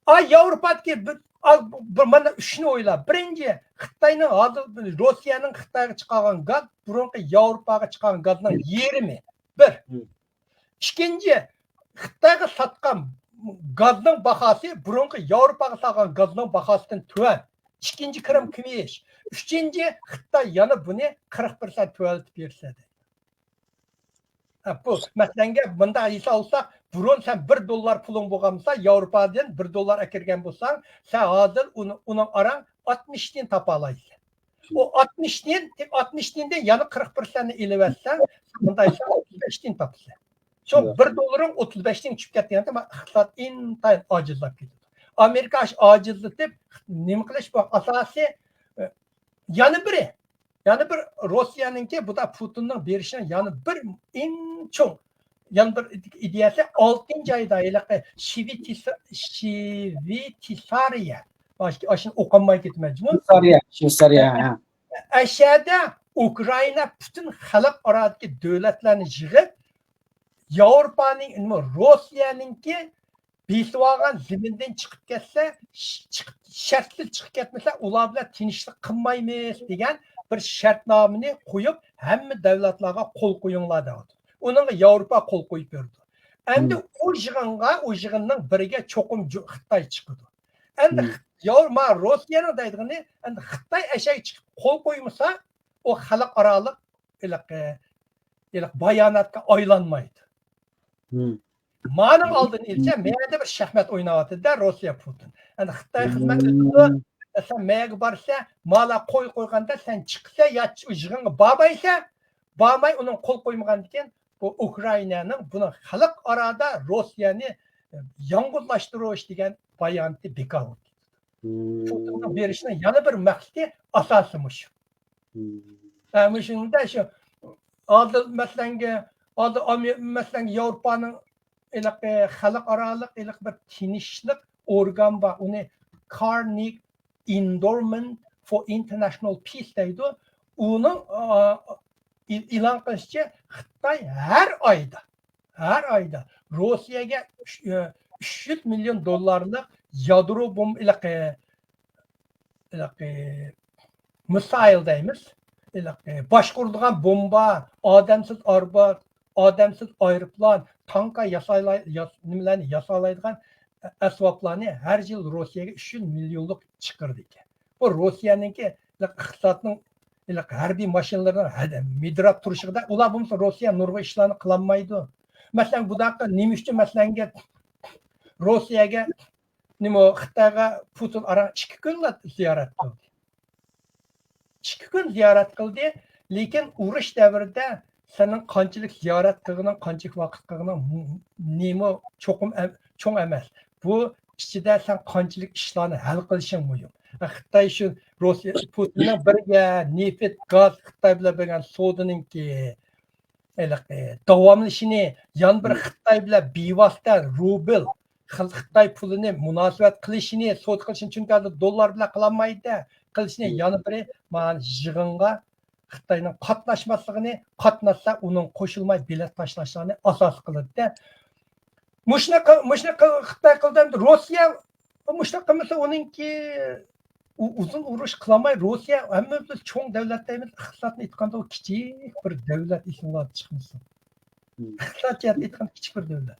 ئا، ياۋروپادىكى بىر، ئا، بىر مانا شۇنى ئويلا. بىرىنچى، خىتاينىڭ ھازىر، روسىيەنىڭ خىتايغا چىقارغان گاز بۇرۇنقى ياۋروپاغا چىقارغان گازنىڭ يېرىمى. بىر. ئىككىنچى، خىتايغا ساتقان گازنىڭ باھاسى بۇرۇنقى ياۋروپاغا سالغان گازنىڭ باھاسىدىن تۆۋەن. ئىككىنچى، كىرىم كېمىيىش. ئۈچىنچى، خىتاي يەنە بۇنى قىرىق پىرسەنت تۆۋەنلىتىپ بېرىسەن دەيدۇ. ھە، بۇ مەسىلەنگە مۇنداق ھېساب قىلساق، بۇرۇن سەن بىر دوللار پۇلۇڭ بولغان بولسا، ياۋروپادىن بىر دوللار ئەكىرگەن بولساڭ، سەن ھازىر ئۇنى، ئۇنىڭ ئاراڭ ئاتمىش تىيىن تاپالايسەن. ئۇ ئاتمىش تىيىن، ئاتمىش تىيىندىن يەنە قىرىق پىرسەنتنى ئېلىۋەتسەڭ، مۇنداق دېسەڭ، ئوتتۇز بەش تىيىن تاپىسەن. شۇ بىر دوللىرىڭ ئوتتۇز بەش تىيىنگە چۈشۈپ كەتكەندە، ئىقتىساد ئىنتايىن ئاجىزلاپ كېتىدۇ. ئامېرىكا ئاشۇ ئاجىزلىتىپ، نېمە قىلىش بۇ ئاساسىي، ئە، يەنە بىرى، يەنە بىر روسىيەنىڭكى، بۇ دا پۇتىننىڭ بېرىشىنىڭ يەنە بىر ئەڭ چوڭ، يەنە بىر ئىدىيەسى، ئالتىنچى ئايدا ھېلىقى شىۋېتس-، شىۋېتسارىيە، ئاش-، ئاشۇنى ئوقۇماي كېتىمەن جۇمۇ. شىۋېتسارىيە، شىۋېتسارىيە، ھە. ئەشەدە ئۇكرائىنا پۈتۈن خەلقئارادىكى دۆلەتلەرنى يىغىپ، ياۋروپانىڭ، روسىيەنىڭكى بېسىۋالغان زېمىندىن چىقىپ كەتسە، ش-، چىقىپ، شەرتسىز چىقىپ كەتمىسە، ئۇلار بىلەن تىنچلىق قىلمايمىز دېگەن بىر شەرتنامىنى قويۇپ، ھەممە دۆلەتلەرگە قول قويۇڭلار دەۋاتىدۇ. ئۇنىڭغا ياۋروپا قول قويۇپ بېرىدۇ. ئەمدى ئۇ يىغىنغا، ئۇ يىغىننىڭ بىرىگە چوقۇم جۇ-، خىتاي چىقىدۇ. ئەمدى خىت-، ياۋ-، ما روسىيەنىڭ دەيدىغىنى، ئەمدى خىتاي ئەشەگە چىقىپ قول قويمىسا، ئۇ خەلقئارالىق ھېلىقى، ھېلىقى باياناتقا ئايلانمايدۇ. مانىڭ ئالدىنى ئېلىشچە، مەيەردە بىر شاھمات ئويناۋاتىدۇ-دە روسىيە، پۇتىن. ئەمدى خىتاي خىزمەت قىلىدۇ. سەن مەيەرگە بارسا، مالا قوي قويغاندا سەن چىقسا يا يىغىنغا بارمايسا، بارماي ئۇنىڭ قول قويمىغاندىكىن، بۇ ئۇكرائىنانىڭ بۇنىڭ خەلقئارادا روسىيەنى ياڭغۇزلاشتۇرۇش دېگەن باياناتى بىكار بولدى. پۇتىننىڭ بېرىشىنىڭ يەنە بىر مەقسىتى، ئاساسى مۇشۇ. ھە، مۇشۇنىڭدا شۇ ھازىر مەسىلەنگە، ھازىر ئامېر-، مەسىلەنگە ياۋروپانىڭ ھېلىقى خەلقئارالىق ھېلىقى بىر تىنچلىق ئورگان بار، ئۇنى Carnegie Endowment for International Peace دەيدۇ. ئۇنىڭ، ئا، ئېلان قىلىشىچە، خىتاي ھەر ئايدا، ھەر ئايدا روسىيەگە ئۈچ، ئۈچ يۈز مىليون دوللارلىق يادرو بومبا، ھېلىقى، ھېلىقى مىسايل دەيمىز. ھېلىقى باشقۇرىدىغان بومبا، ئادەمسىز ئاربات، ئادەمسىز ئايروپىلان، تانكا ياسايلاي-، ياس-، نېمىلەرنى ياسالايدىغان ئەسۋابلارنى ھەر يىل روسىيەگە ئۈچ يۈز مىليونلۇق چىقىرىدىكەن. بۇ روسىيەنىڭكى ئىقتىسادنىڭ ھېلىقى ھەربىي ماشىنىلىرىنىڭ ھەدە-، مىدىرلاپ تۇرۇشىغا، ئۇلار بولمىسا روسىيە نۇرغۇن ئىشلارنى قىلالمايدۇ. مەسىلەن، بۇنداققا نېمە ئۈچۈن، مەسىلەنگە، روسىيەگە، نېمە، خىتايغا پۇتىن ئاران ئىككى كۈنلا زىيارەت قىلدى. ئىككى كۈن زىيارەت قىلدى، لېكىن ئۇرۇش دەۋرىدە سېنىڭ قانچىلىك زىيارەت قىلغىنىڭ، قانچىلىك ۋاقىت قىلغىنىڭ نېمە چوقۇم ئەم-، چوڭ ئەمەس. بۇ ئىچىدە سەن قانچىلىك ئىشلارنى ھەل قىلىشىڭ مۇھىم. خىتاي شۇ روسىيە، پۇتىننىڭ بىرگە نېفىت، گاز، خىتاي بىلەن بەرگەن سودىنىڭكى ھېلىقى داۋاملىشىشىنى، يەنە بىر خىتاي بىلەن بىۋاسىتە روبىل، خىل-، خىتاي پۇلىنى مۇناسىۋەت قىلىشىنى، سودا قىلىشىنى، چۈنكى ھازىر دوللار بىلەن قىلالمايدۇ-دە، قىلىشىنى، يەنە بىرى مانا يىغىنغا خىتاينىڭ قاتناشماسلىقىنى، قاتناشسا ئۇنىڭ قوشۇلماي بېلەت تاشلاشلارنى ئاساس قىلىدۇ-دە. مۇشۇنى قىل-، مۇشۇنى قىل-، خىتاي قىلدى ئەمدى. روسىيە مۇشۇنداق قىلمىسا، ئۇنىڭكى ئۇ-، ئۇزۇن ئۇرۇش قىلالماي. روسىيە ھەممىمىز چوڭ دەۋلەت دەيمىز، ئىقتىسادنى ئېيتقاندا ئۇ كىچىك بىر دەۋلەت، ئېسىڭلاردا چىقمىسۇن. ئىقتىساد جەھەتتە ئېيتقاندا كىچىك بىر دەۋلەت.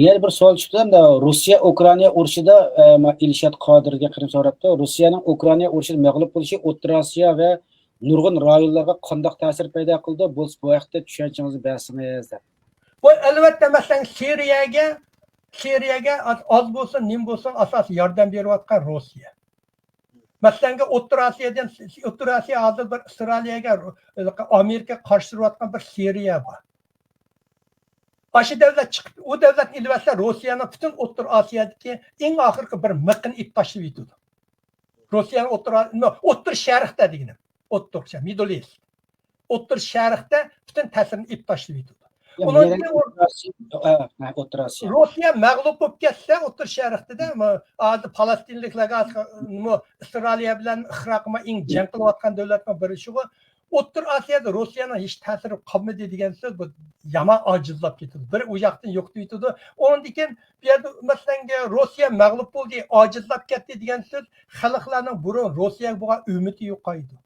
يەنە بىر سوئال چىقتى، ئەمدى روسىيە ئوكرانىيە ئۇرۇشىدا، ئە، ما-، ئىلشات قادىر دېگەن قېرىنداش سوراپتۇ، روسىيەنىڭ ئوكرانىيە ئۇرۇشىدا مەغلۇپ بولۇشى ئوتتۇرا ئاسىيا ۋە نۇرغۇن رايونلارغا قانداق تەسىر پەيدا قىلىدۇ؟ بولسا بۇ ھەقتە چۈشەنچىڭىزنى بەرسىڭىز دەپ. بۇ، ئەلۋەتتە، مەسىلەن، سىرىيەگە، سىرىيەگە ئاز، ئاز بولسۇن، نېمە بولسۇن، ئاساسىي ياردەم بېرىۋاتقان روسىيە. مەسىلەنگە، ئوتتۇرا ئاسىيادىن، ئوتتۇرا ئاسىيا ھازىر بىر ئىسرائىلىيەگە، ئامېرىكا قارشى تۇرۇۋاتقان بىر سىرىيە بار. ئاشۇ دەۋلەت چىقىپ، ئۇ دەۋلەتنى ئېلىۋەتسە، روسىيەنىڭ پۈتۈن ئوتتۇرا ئاسىيادىكى ئەڭ ئاخىرقى بىر مىقىنى ئېلىپ تاشلىۋېتىدۇ. روسىيەنىڭ ئوتتۇرا، نو، ئوتتۇرا شەرقتە دېگىنىم. ئوتتۇرا شەرق، مىدل ئىست. ئوتتۇرا شەرقتە پۈتۈن تەسىرىنى ئېلىپ تاشلىۋېتىدۇ. يا، ئۇنىڭ مېرى كېيىن ئوتتۇرا ئاسىيا، ئا، ئا، ئوتتۇرا ئاسىيا. روسىيە مەغلۇپ بولۇپ كەتسە، ئوتتۇرا شەرقتىدە، م-، ھازىر پالەستىنلىكلەرگە، ھازىر، م-، ئىسرائىلىيە بىلەن ئىراقمۇ ئەڭ جەڭ قىلىۋاتقان دۆلەتنىڭ بىرى شۇغۇ. ئوتتۇرا ئاسىيادا روسىيەنىڭ ھېچ تەسىرى قالمىدى دېگەن سۆز، بۇ يامان ئاجىزلاپ كېتىدۇ. بىر ئۇ ياقتىن يوقىتىۋېتىدۇ. ئۇنىڭدىن كېيىن بۇ يەردە، مەسىلەن، روسىيە مەغلۇپ بولدى، ئاجىزلاپ كەتتى دېگەن سۆز خەلقلەرنىڭ بۇرۇن روسىيەگە بولغان ئۈمىدى يوقايدۇ.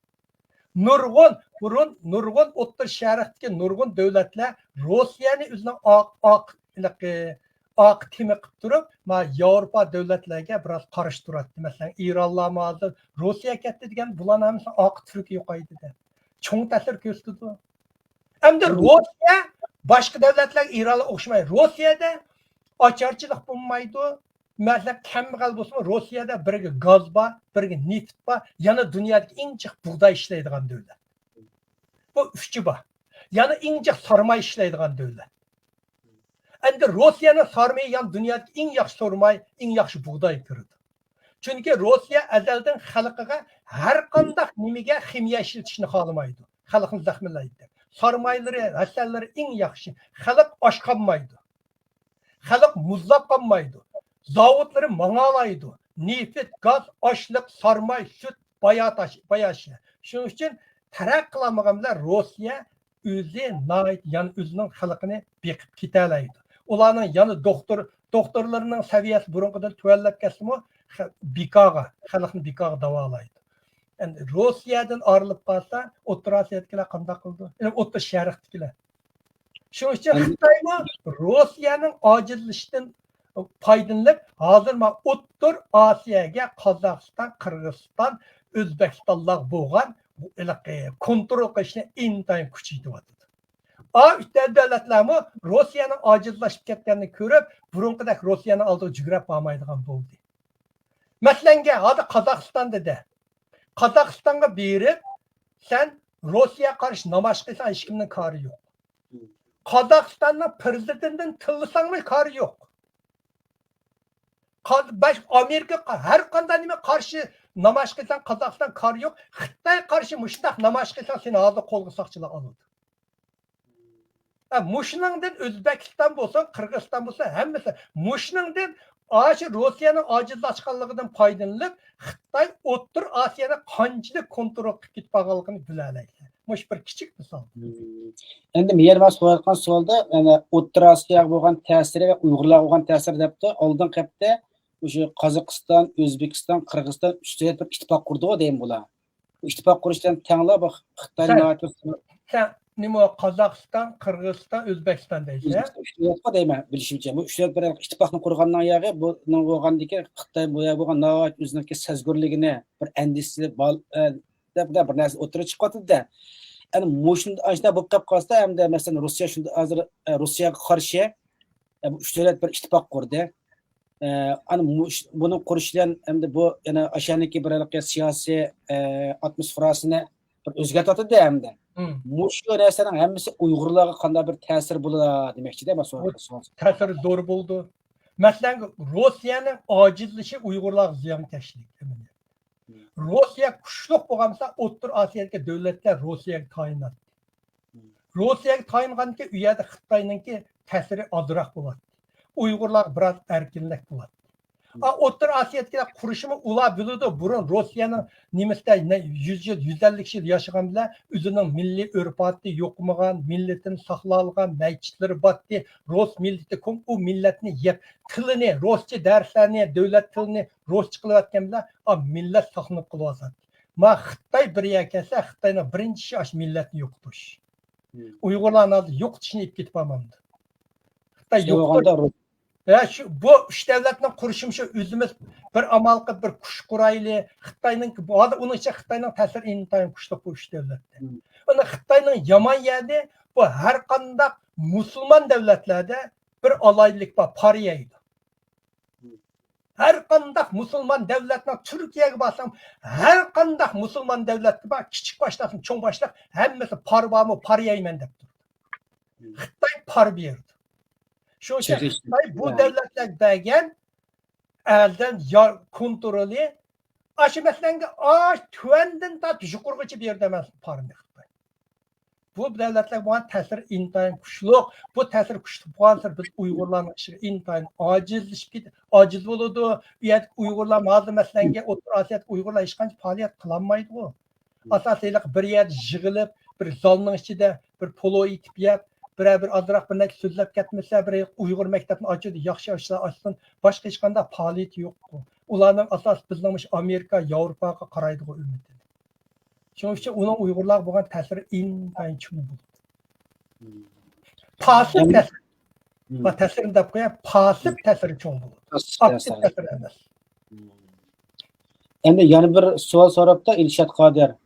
نۇرغۇن، بۇرۇن نۇرغۇن ئوتتۇرا شەرقتىكى نۇرغۇن دۆلەتلەر روسىيەنى ئۆزىنىڭ ئاق، ئاق، ھېلىقى ئاق تېما قىلىپ تۇرۇپ، ما ياۋروپا دۆلەتلەرگە بىراز قارشى تۇراتتى. مەسىلەن، ئىرانلارمۇ ھازىر روسىيە كەتتى دېگەن، بۇلارنىڭ ھەممىسى ئاقى تۈركىي يوقايدى دەپ. چوڭ تەسىر كۆرسىتىدۇ. ئەمدى روسىيە باشقا دۆلەتلەرگە، ئىرانلار ئوخشىمايدۇ. روسىيەدە ئاچارچىلىق بولمايدۇ. مەسىلەن، كەمبەغەل بولسىمۇ، روسىيەدە بىرگە گاز بار، بىرگە نېفىت بار، يەنە دۇنيادىكى ئەڭ جىق بۇغداي ئىشلەيدىغان دۆلەت. بۇ ئۈچى بار. يەنە ئەڭ جىق سارماي ئىشلەيدىغان دۆلەت. ئەمدى روسىيەنىڭ سارمىيى يەنە دۇنيادىكى ئەڭ ياخشى سارماي، ئەڭ ياخشى بۇغداي كىرىدۇ. چۈنكى روسىيە ئەزەلدىن خەلقىگە ھەر قانداق نېمىگە خىمىيە ئىشلىتىشنى خالىمايدۇ. خەلقنى زەخىملەيدۇ. سارمايلىرى، ھەسەللىرى ئەڭ ياخشى. خەلق ئاچ قالمايدۇ. خەلق مۇزلاپ قالمايدۇ. زاۋۇتلىرى ماڭالايدۇ. نېفىت، گاز، ئاشلىق، سارماي، سۈت، باياتاش، باياشى. شۇنىڭ ئۈچۈن تەرەققىي قىلالمىغان بىلەن روسىيە ئۆزى ناھايىتى يەنە ئۆزىنىڭ خەلقىنى بېقىپ كېتەلەيدۇ. ئۇلارنىڭ يەنە دوختۇر، دوختۇرلىرىنىڭ سەۋىيەسى بۇرۇنقىدىن تۆۋەنلەپ كەتسىمۇ، خە-، بىكارغا، خەلقنى بىكارغا داۋالايدۇ. ئەمدى روسىيەدىن ئايرىلىپ قالسا، ئوتتۇرا ئاسىيادىكىلەر قانداق قىلىدۇ؟ يەنى ئوتتۇرا شەرقتىكىلەر. شۇنىڭ ئۈچۈن خىتايمۇ روسىيەنىڭ ئاجىزلىشىشىدىن پايدىلىنىپ، ھازىر مانا ئوتتۇرا ئاسىياگە قازاقىستان، قىرغىزىستان، ئۆزبېكىستانلار بولغان ھېلىقى كونترول قىلىشنى ئىنتايىن كۈچەيتىۋاتىدۇ. ئا ئۈچ دۆلەتلەرمۇ روسىيەنىڭ ئاجىزلاشىپ كەتكەنلىكىنى كۆرۈپ، بۇرۇنقىدەك روسىيەنىڭ ئالدىغا جۈگرەپ بارمايدىغان بولدى. مەسىلەنگە، ھازىر قازاقىستاندا دە. قازاقىستانغا بېرىپ، سەن روسىيەگە قارشى نامايىش قىلساڭ، ھېچكىمنىڭ كارى يوق. قازاقىستاننىڭ پىرېزىدېنتىدىن تىللىساڭمۇ كارى يوق. قا-، باش-، ئامېرىكا قا-، ھەر قانداق نېمە قارشى نامايىش قىلساڭ، قازاقىستان كارى يوق. خىتايغا قارشى مۇشۇنداق نامايىش قىلساڭ، سېنى ھازىر قولغا ساقچىلار ئالىدۇ. ھە، مۇشۇنىڭدىن ئۆزبېكىستان بولسۇن، قىرغىزىستان بولسۇن، ھەممىسى مۇشۇنىڭدىن، ئاشۇ روسىيەنىڭ ئاجىزلاشقانلىقىدىن پايدىلىنىپ، خىتاي ئوتتۇرا ئاسىيانى قانچىلىك كونترول قىلىپ كېتىپ بارغانلىقىنى بىلەلەيسىز. مۇشۇ بىر كىچىك مىسال. مم. ئەمدى مېھرىبان سوراۋاتقان سوئالدا، يەنە ئوتتۇرا ئاسىياغا بولغان تەسىرى ۋە ئۇيغۇرلارغا بولغان تەسىرى دەپتۇ. ئالدىنقى ھەپتە مۇشۇ قازاقىستان، ئۆزبېكىستان، قىرغىزىستان ئۈچ دۆلەت بىر ئىتتىپاق قۇردىغۇ دەيمەن بۇلار. ئىتتىپاق قۇرۇشتىن تەڭلا بۇ خىتاي سەن، ناھايىتى سەن نېمە، قازاقىستان، قىرغىزىستان، ئۆزبېكىستان دەيسەن؟ ئۈچ دۆلەتقۇ دەيمەن، بىلىشىمچە. بۇ ئۈچ دۆلەت بىر ئىتتىپاقنى قۇرغاننىڭ ياغى، بۇنىڭ بولغاندىكى خىتاي بۇ يەر بولغان ناھايىتى ئۆزىنىڭكى سەزگۈرلۈكىنى، بىر ئەندىشىسى بار، ئە، دەپ، دەپ بىر نەرسە ئوتتۇرىغا چىقىۋاتىدۇ-دە. ئەنە مۇشۇ ئاشۇنداق بولۇپ قېلىپ قالسا، ئەمدى مەسىلەن، روسىيە شۇنداق ھازىر، ئە، روسىيەگە قارشى، ئە، بۇ ئۈچ دۆلەت بىر ئىتتىپاق قۇردى. ئە، ئەنە مۇش-، بۇنىڭ قۇرۇشى بىلەن ئەمدى بۇ يەنە ئاشۇ يەردىكى بىر ھېلىقى سىياسىي، ئە، ئاتموسفېراسىنى بىر ئۆزگەرتىۋاتىدۇ ئەمدى. مۇشۇ نەرسىنىڭ ھەممىسى ئۇيغۇرلارغا قانداق بىر تەسىرى بولىدۇ دېمەكچىدە، مەن سوئال. تەسىرى زور بولىدۇ. مەسىلەن، روسىيەنىڭ ئاجىزلىشى ئۇيغۇرلارغا زىيانكەشلىك. روسىيە كۈچلۈك بولغانمىسا، ئوتتۇرا ئاسىيادىكى دۆلەتلەر روسىيەگە تايىناتتى. روسىيەگە تايىنغاندىكىن، ئۇ يەردە خىتاينىڭكى تەسىرى ئازراق بولاتتى. ئۇيغۇرلارغا بىراز ئەركىنلىك بولاتتى. ئا، ئوتتۇرا ئاسىيادىكىلەر قۇرۇشىمۇ ئۇلار بىلىدۇ، بۇرۇن روسىيەنىڭ نېمىسىدە، نە-، يۈز يىل، يۈز ئەللىك يىل ياشىغان بىلەن ئۆزىنىڭ مىللىي ئۆرپ-ئادىتى يوقىمىغان، مىللىتىنى ساقلالىغان، مەسچىتلىرى باتتى، رۇس مىللىتى كوم-، ئۇ مىللەتنى يەپ، تىلىنى، رۇسچە دەرسلەرنى، دۆلەت تىلىنى رۇسچە قىلىۋەتكەن بىلەن، ئا، مىللەت ساقلىنىپ قېلىۋاتاتتى. ما خىتاي بىر يەرگە كەلسە، خىتاينىڭ بىرىنچى ئىشى ئاشۇ مىللەتنى يوقىتىش. ئۇيغۇرلارنى ھازىر يوقىتىشنى ئېلىپ كېتىپ بارمامدۇ؟ خىتاي يوقىتىش. ھە، شۇ، بۇ ئۈچ دۆلەتنىڭ قۇرۇشۇمى شۇ، ئۆزىمىز بىر ئامال قىلىپ، بىر كۈچ قۇرايلى. خىتاينىڭ، ھازىر ئۇنىڭ ئىچىدە خىتاينىڭ تەسىرى ئىنتايىن كۈچلۈك بۇ ئۈچ دۆلەتتە. ئەنە خىتاينىڭ يامان يەرى، بۇ ھەر قانداق مۇسۇلمان دۆلەتلەردە بىر ئالاھىدىلىك بار، پارا يەيدۇ. ھەر قانداق مۇسۇلمان دۆلەتنىڭ، تۈركىيەگە بارساڭ، ھەر قانداق مۇسۇلمان دۆلەتكە بار، كىچىك باشلىقتىن چوڭ باشلىق، ھەممىسى پارا بارمۇ، پارا يەيمەن دەپ تۇرىدۇ. خىتاي پارا بېرىدۇ. شۇنىڭ ئۈچۈن خىتاي بۇ دۆلەتلەرگە بەرگەن ئەلدىن يار-، كونترولى، ئاشۇ مەسىلەنگە ئاش تۆۋەندىن تارتىپ يۇقىرىغىچە بېرىدۇ ئەمەسمۇ پارىنى خىتاي. بۇ دۆلەتلەرگە بولغان تەسىرى ئىنتايىن كۈچلۈك. بۇ تەسىر كۈچلۈك بولغانسېرى بىز ئۇيغۇرلارنىڭ ئىشىغا ئىنتايىن ئاجىزلىشىپ كېتىپ، ئاجىز بولىدۇ. ئۇ يەردىكى ئۇيغۇرلار ھازىر مەسىلەنگە ئوتتۇرا ئاسىيادىكى ئۇيغۇرلار ھېچقانچە پائالىيەت قىلالمايدىغۇ. ئاساسىي ھېلىقى بىر يەردە يىغىلىپ، بىر زالنىڭ ئىچىدە بىر پولۇ ئېتىپ يەپ، بىرەر بىر ئازراق بىر نەرسە سۆزلەپ كەتمىسە، بىر ئۇيغۇر مەكتەپنى ئاچىدۇ، ياخشى ئاشلار ئاچسۇن، باشقا ھېچقانداق پائالىيىتى يوققۇ. ئۇلارنىڭ ئاساسى بىزنىڭ مۇشۇ ئامېرىكا، ياۋروپاغا قارايدىغۇ ئۈمىدى. شۇنىڭ ئۈچۈن ئۇنىڭ ئۇيغۇرلارغا بولغان تەسىرى ئىنتايىن چوڭ بولىدۇ. پاسىپ تەسىر. تەسىرىنى دەپ قوياي، پاسىپ تەسىرى چوڭ بولىدۇ. ئاكتىپ تەسىر ئەمەس. ئەمدى يەنە بىر سوئال سوراپتۇ ئىلشات قادىر.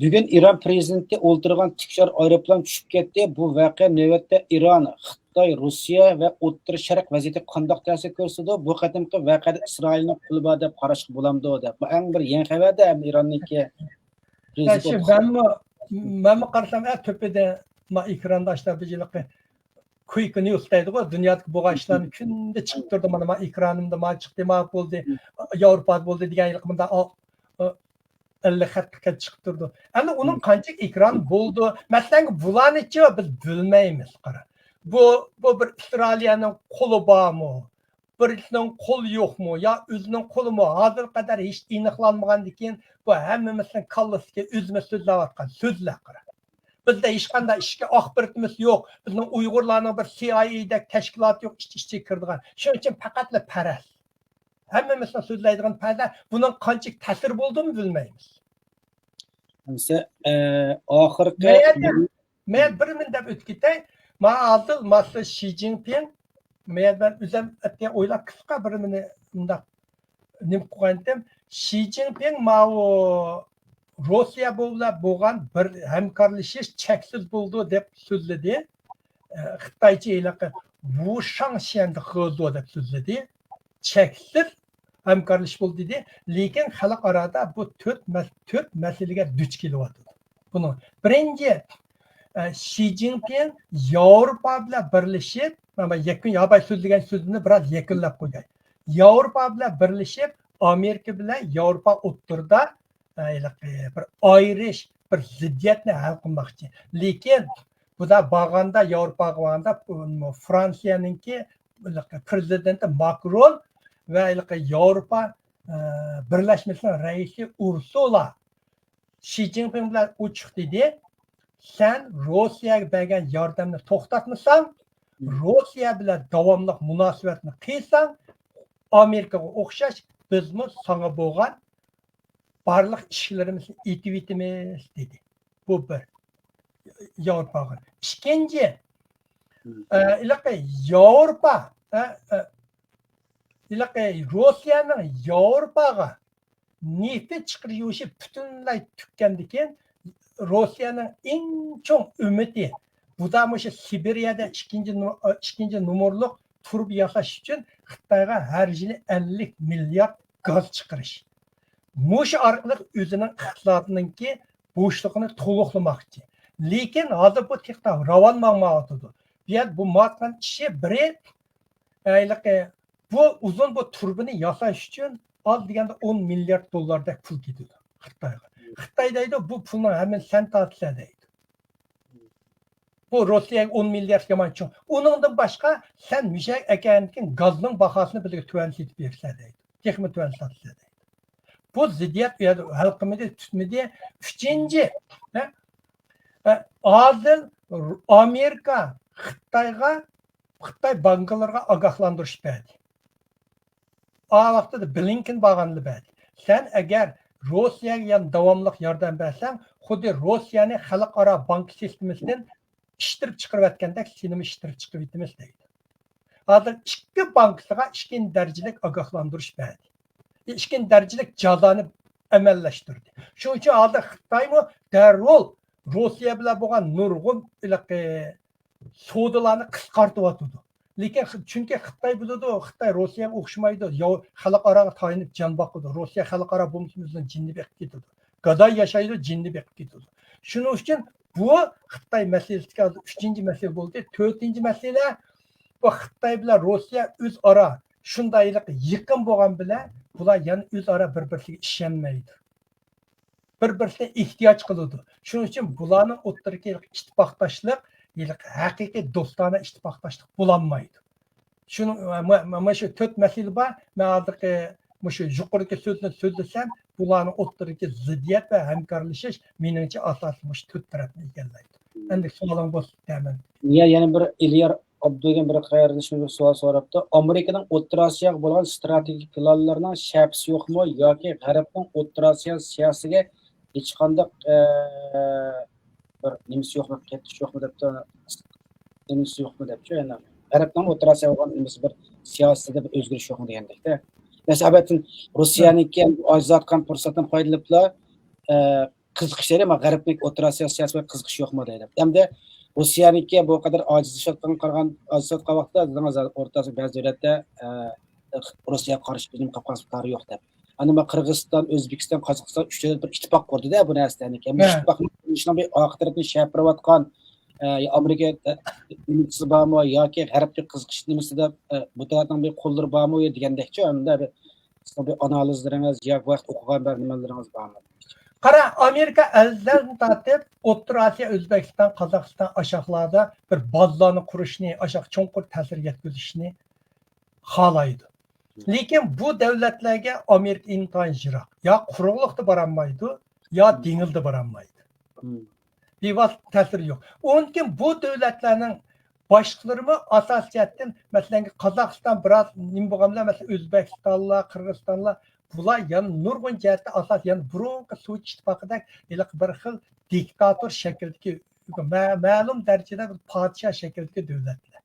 بۈگۈن ئىران پرېزىدېنتى ئولتۇرغان تىكۇچار ئايروپىلان چۈشۈپ كەتتى. بۇ ۋەقە نۆۋەتتە ئىران، خىتاي، روسىيە ۋە ئوتتۇرا شەرق ۋەزىيىتىگە قانداق تەسىر كۆرسىتىدۇ؟ بۇ قېتىمقى ۋەقەدە ئىسرائىلنىڭ قولى بار دەپ قاراشقا بولامدۇ؟ دەپ. بۇ ئەڭ بىر يېڭى خەۋەردە ئەمدى ئىراننىڭكى پرېزىدېنتى. مەنمۇ، مەنمۇ قارىسام، ئە، تۆپىدە، ما، ئېكراندا ئاشتا بىر ھېلىقى كۇيك نيۇس دەيدىغۇ، دۇنيادىكى بولغان ئىشلارنى كۈندە چىقىپ تۇرىدۇ. مانا، ما، ئېكرانىمدا ما چىقتى، ما بولدى، ياۋروپادا بولدى دېگەن ھېلىقى مۇنداق ئەللىك خەتلىك چىقىپ تۇرىدۇ. ئەمدى ئۇنىڭ قانچىلىك ئېكران بولىدۇ؟ مەسىلەن، بۇلارنىچۇ بىز بىلمەيمىز، قارا. بۇ، بۇ بىر ئىسرائىلىيەنىڭ قولى بارمۇ؟ بىرسىنىڭ قولى يوقمۇ؟ يا ئۆزىنىڭ قولىمۇ؟ ھازىرغا قەدەر ھېچ ئېنىقلانمىغاندىكىن، بۇ ھەممىمىزنىڭ كاللىسىدىكى ئۆزىمىز سۆزلەۋاتقان سۆزلەر، قارا. بىزدە ھېچقانداق ئىچكى ئاخبىرىتىمىز يوق. بىزنىڭ ئۇيغۇرلارنىڭ بىر سى ئاي ئەي دەك تەشكىلاتى يوق، ئىچ-ئىچىگە كىرىدىغان. شۇنىڭ ئۈچۈن پەقەتلا پەرەز. ھەممىمىزنىڭ سۆزلەيدىغان پەرەز. بۇنىڭ قانچىلىك تەسىرى بولدىمۇ بىلمەيمىز. ئەمسە، ئە، ئاخىرقى مەيەردە، مەن بىر مىنۇت دەپ ئۆتۈپ كېتەي. ما ھازىر ماسا شى جىنپىڭ، مەن، مەن ئۆزۈم ئەتىگەن ئويلاپ قىسقا بىر مىنۇت مۇنداق نېمە قىلغانتىم. شى جىنپىڭ ماۋۇ روسىيە بىلەن بولغان بىر ھەمكارلىشىش چەكسىز بولىدۇ دەپ سۆزلىدى. ئە، خىتايچە ھېلىقى ۋۇ شاڭشيەن دې خېزۇ دەپ سۆزلىدى. چەكسىز ھەمكارلىشىش بولدى دېدى. لېكىن خەلقئارادا بۇ تۆت مەس-، تۆت مەسىلىگە دۇچ كېلىۋاتىدۇ. بۇنىڭ بىرىنچى، ئە، شى جىنپىڭ ياۋروپا بىلەن بىرلىشىپ، مانا يەكۈن، ياۋاي سۆزلىگەن سۆزۈمنى بىراز يەكۈنلەپ قوياي. ياۋروپا بىلەن بىرلىشىپ، ئامېرىكا بىلەن ياۋروپا ئوتتۇرىدا، ئە، ھېلىقى بىر ئايرىش، بىر زىددىيەتنى ھەل قىلماقچى. لېكىن بۇدا بارغاندا، ياۋروپاغا بارغاندا، بۇ، فرانسىيەنىڭكى پرېزىدېنتى ماكرون ۋە ھېلىقى ياۋروپا، ئە، بىرلەشمىسىنىڭ رەئىسى ئۇرسۇلا شى جىنپىڭ بىلەن ئوچۇق دېدى، سەن روسىيەگە بەرگەن ياردەمنى توختاتمىساڭ، روسىيە بىلەن داۋاملىق مۇناسىۋەتنى قىلساڭ، ئامېرىكىغا ئوخشاش بىزمۇ ساڭا بولغان بارلىق ئىشىكلىرىمىزنى ئېتىۋېتىمىز دېدى. بۇ بىر. ياۋروپاغا. ئىككىنچى، ئە، ھېلىقى ياۋروپا، ئە، ئە، ھېلىقى روسىيەنىڭ ياۋروپاغا نېفىت چىقىرىش يۈرۈشى پۈتۈنلەي تۈگىگەندىن كېيىن، روسىيەنىڭ ئەڭ چوڭ ئۈمىدى، بۇ دا مۇشۇ سىبىرىيەدە ئىككىنچى نو-، ئىككىنچى نومۇرلۇق تۇرۇبا ياساش ئۈچۈن خىتايغا ھەر يىلى ئەللىك مىليارد گاز چىقىرىش. مۇشۇ ئارقىلىق ئۆزىنىڭ ئىقتىسادىنىڭكى بوشلۇقىنى تولۇقلىماقچى. لېكىن ھازىر بۇ تېخى راۋان ماڭمايۋاتىدۇ. بۇ يەردە بۇ ماڭىۋاتقان ئىشى بىرى، ھېلىقى، بۇ ئۇزۇن بۇ تۇرۇبىنى ياساش ئۈچۈن ئاز دېگەندە ئون مىليارد دوللاردەك پۇل كېتىدۇ خىتايغا. خىتاي دەيدۇ، بۇ پۇلنىڭ ھەممىنى سەن تارتىسەن دەيدۇ. بۇ روسىيەگە ئون مىليارد يامان چوڭ. ئۇنىڭدىن باشقا سەن مۇشۇ يەرگە ئەكەلگەندىكىن گازنىڭ باھاسىنى بىزگە تۆۋەنلىتىپ بېرىسەن دەيدۇ. تېخىمۇ تۆۋەنلىتىسەن دەيدۇ. بۇ زىددىيەت ئۇ يەردە ھەل قىلمىدى، تۈتمىدى. ئۈچىنچى، ھە؟ ھە، ھازىر ئامېرىكا خىتايغا، خىتاي بانكىلىرىغا ئاگاھلاندۇرۇش بەردى. ئا ۋاقتىدا بلىنكېن بارغاندا بەردى. سەن ئەگەر روسىيەگە يەنە داۋاملىق ياردەم بەرسەڭ، خۇددى روسىيەنى خەلقئارا بانكا سىستېمىسىدىن ئىتتىرىپ چىقىرىۋەتكەندەك سېنىمۇ ئىتتىرىپ چىقىرىۋېتىمىز دەيدۇ. ھازىر ئىككى بانكىسىغا ئىككىنچى دەرىجىلىك ئاگاھلاندۇرۇش بەردى. ئىككىنچى دەرىجىلىك جازانى ئەمەللەشتۈردى. شۇنىڭ ئۈچۈن ھازىر خىتايمۇ دەررۇ روسىيە بىلەن بولغان نۇرغۇن ھېلىقى سودىلارنى قىسقارتىۋاتىدۇ. لېكىن خ-، چۈنكى خىتاي بىلىدۇ، خىتاي روسىيەگە ئوخشىمايدۇ، ياۋ-، خەلقئاراغا تايىنىپ جان باقىدۇ. روسىيە خەلقئارا بولمىسا ئۆزىنىڭ جېنىنى بېقىپ كېتىدۇ. گاداي ياشايدۇ، جېنىنى بېقىپ كېتىدۇ. شۇنىڭ ئۈچۈن بۇ خىتاي مەسىلىسىدىكى ھازىر ئۈچىنچى مەسىلە بولدى. تۆتىنچى مەسىلە، بۇ خىتاي بىلەن روسىيە ئۆزئارا شۇنداق ھېلىقى يېقىن بولغان بىلەن بۇلار يەنە ئۆزئارا بىر-بىرسىگە ئىشەنمەيدۇ. بىر-بىرسىنى ئېھتىياج قىلىدۇ. شۇنىڭ ئۈچۈن بۇلارنىڭ ئوتتۇرىدىكى ھېلىقى ئىتتىپاقداشلىق، ھېلىقى ھەقىقىي دوستانە ئىتتىپاقداشلىق بولالمايدۇ. شۇنىڭ، ما-، ما-، مانا شۇ تۆت مەسىلە بار. مەن ھازىرقى مۇشۇ يۇقىرىدىكى سۆزنى سۆزلىسەم، بۇلارنىڭ ئوتتۇرىدىكى زىددىيەت ۋە ھەمكارلىشىش مېنىڭچە ئاساسىي مۇشۇ تۆت تەرەپنى ئىگىلەيدۇ. ئەمدى سوئالىڭ بولسا دەيمەن. يا، يەنە بىر ئېلىيار ئابدۇ دېگەن بىر قېرىندىشىمىز بىر سوئال سوراپتۇ. ئامېرىكىنىڭ ئوتتۇرا ئاسىياغا بولغان ستراتېگىك پىلانلىرىنىڭ شەپىسى يوقمۇ ياكى غەربنىڭ ئوتتۇرا ئاسىيا سىياسىتىگە ھېچقانداق، ئە، بىر نېمىسى يوقمۇ، قېتىش يوقمۇ دەپتۇ. نېمىسى يوقمۇ دەپچۇ، يەنى غەربنىڭ ئوتتۇرا ئاسىياغا بولغان نېمىسى بىر سىياسىتىدە بىر ئۆزگىرىش يوقمۇ دېگەندەكتە. مەسىلەن، روسىيەنىڭكى ئاجىزلاۋاتقان پۇرسەتتىن پايدىلىنىپلا، ئە، قىزىقىش دەيدۇ، ئەمما غەربنىڭ ئوتتۇرا ئاسىيا سىياسىتىگە قىزىقىش يوقمۇ دەيدۇ. ئەمدى روسىيەنىڭكى بۇ قەدەر ئاجىزلىشىۋاتقانغا قارىغان، ئاجىزلىشىۋاتقان ۋاقىتتا، دېدىڭىز، ئورتا ئاسىيا بەزى دۆلەتتە، ئە، روسىيەگە قارشى بىزنىڭ قاپقان ئىقتىدارى يوق دەپ. ئەمدى ما قىرغىزىستان، ئۆزبېكىستان، قازاقىستان ئۈچ دۆلەت بىر ئىتتىپاق قۇردى-دە بۇ نەرسىلەرنى. مۇشۇ ھە. ئىتتىپاقنىڭ قۇرۇلۇشىنىڭ بىر ئارقا تەرىپىنى شەپىلەۋاتقان، ئە، يا ئامېرىكا، ئە، نېمىسى بارمۇ ياكى غەربكە قىزىقىش نېمىسىدە، ئە، بۇ تەرەپنىڭ بىر قوللىرى بارمۇ يا دېگەندەكچۇ، ئەمدى بىر، سىزنىڭ بىر ئانالىزلىرىڭىز يا بۇ ھەقتە ئوقۇغان بىر نېمىلىرىڭىز بارمۇ؟ قارا، ئامېرىكا ئەزەلدىن تارتىپ ئوتتۇرا ئاسىيا، ئۆزبېكىستان، قازاقىستان ئاشاقلاردا بىر بازىلارنى قۇرۇشنى، ئاشاق چوڭقۇر تەسىر يەتكۈزۈشنى خالايدۇ. لېكىن بۇ دۆلەتلەرگە ئامېرىكا ئىنتايىن يىراق. يا قۇرۇقلۇقتا بارالمايدۇ، يا دېڭىزدا بارالمايدۇ. بىۋاسىتە تەسىرى يوق. ئۇنىڭدىن كېيىن بۇ دۆلەتلەرنىڭ باشلىقلىرىمۇ ئاساسىي جەھەتتىن، مەسىلەن، قازاقىستان بىراز نېمە بولغان بىلەن، مەسىلەن، ئۆزبېكىستانلار، قىرغىزىستانلار، بۇلار يەنە نۇرغۇن جەھەتتە ئاساس، يەنە بۇرۇنقى سوۋېت ئىتتىپاقىدەك ھېلىقى بىر خىل دىكتاتور شەكلىدىكى، مە-، مەلۇم دەرىجىدە بىر پادىشاھ شەكلىدىكى دۆلەتلەر.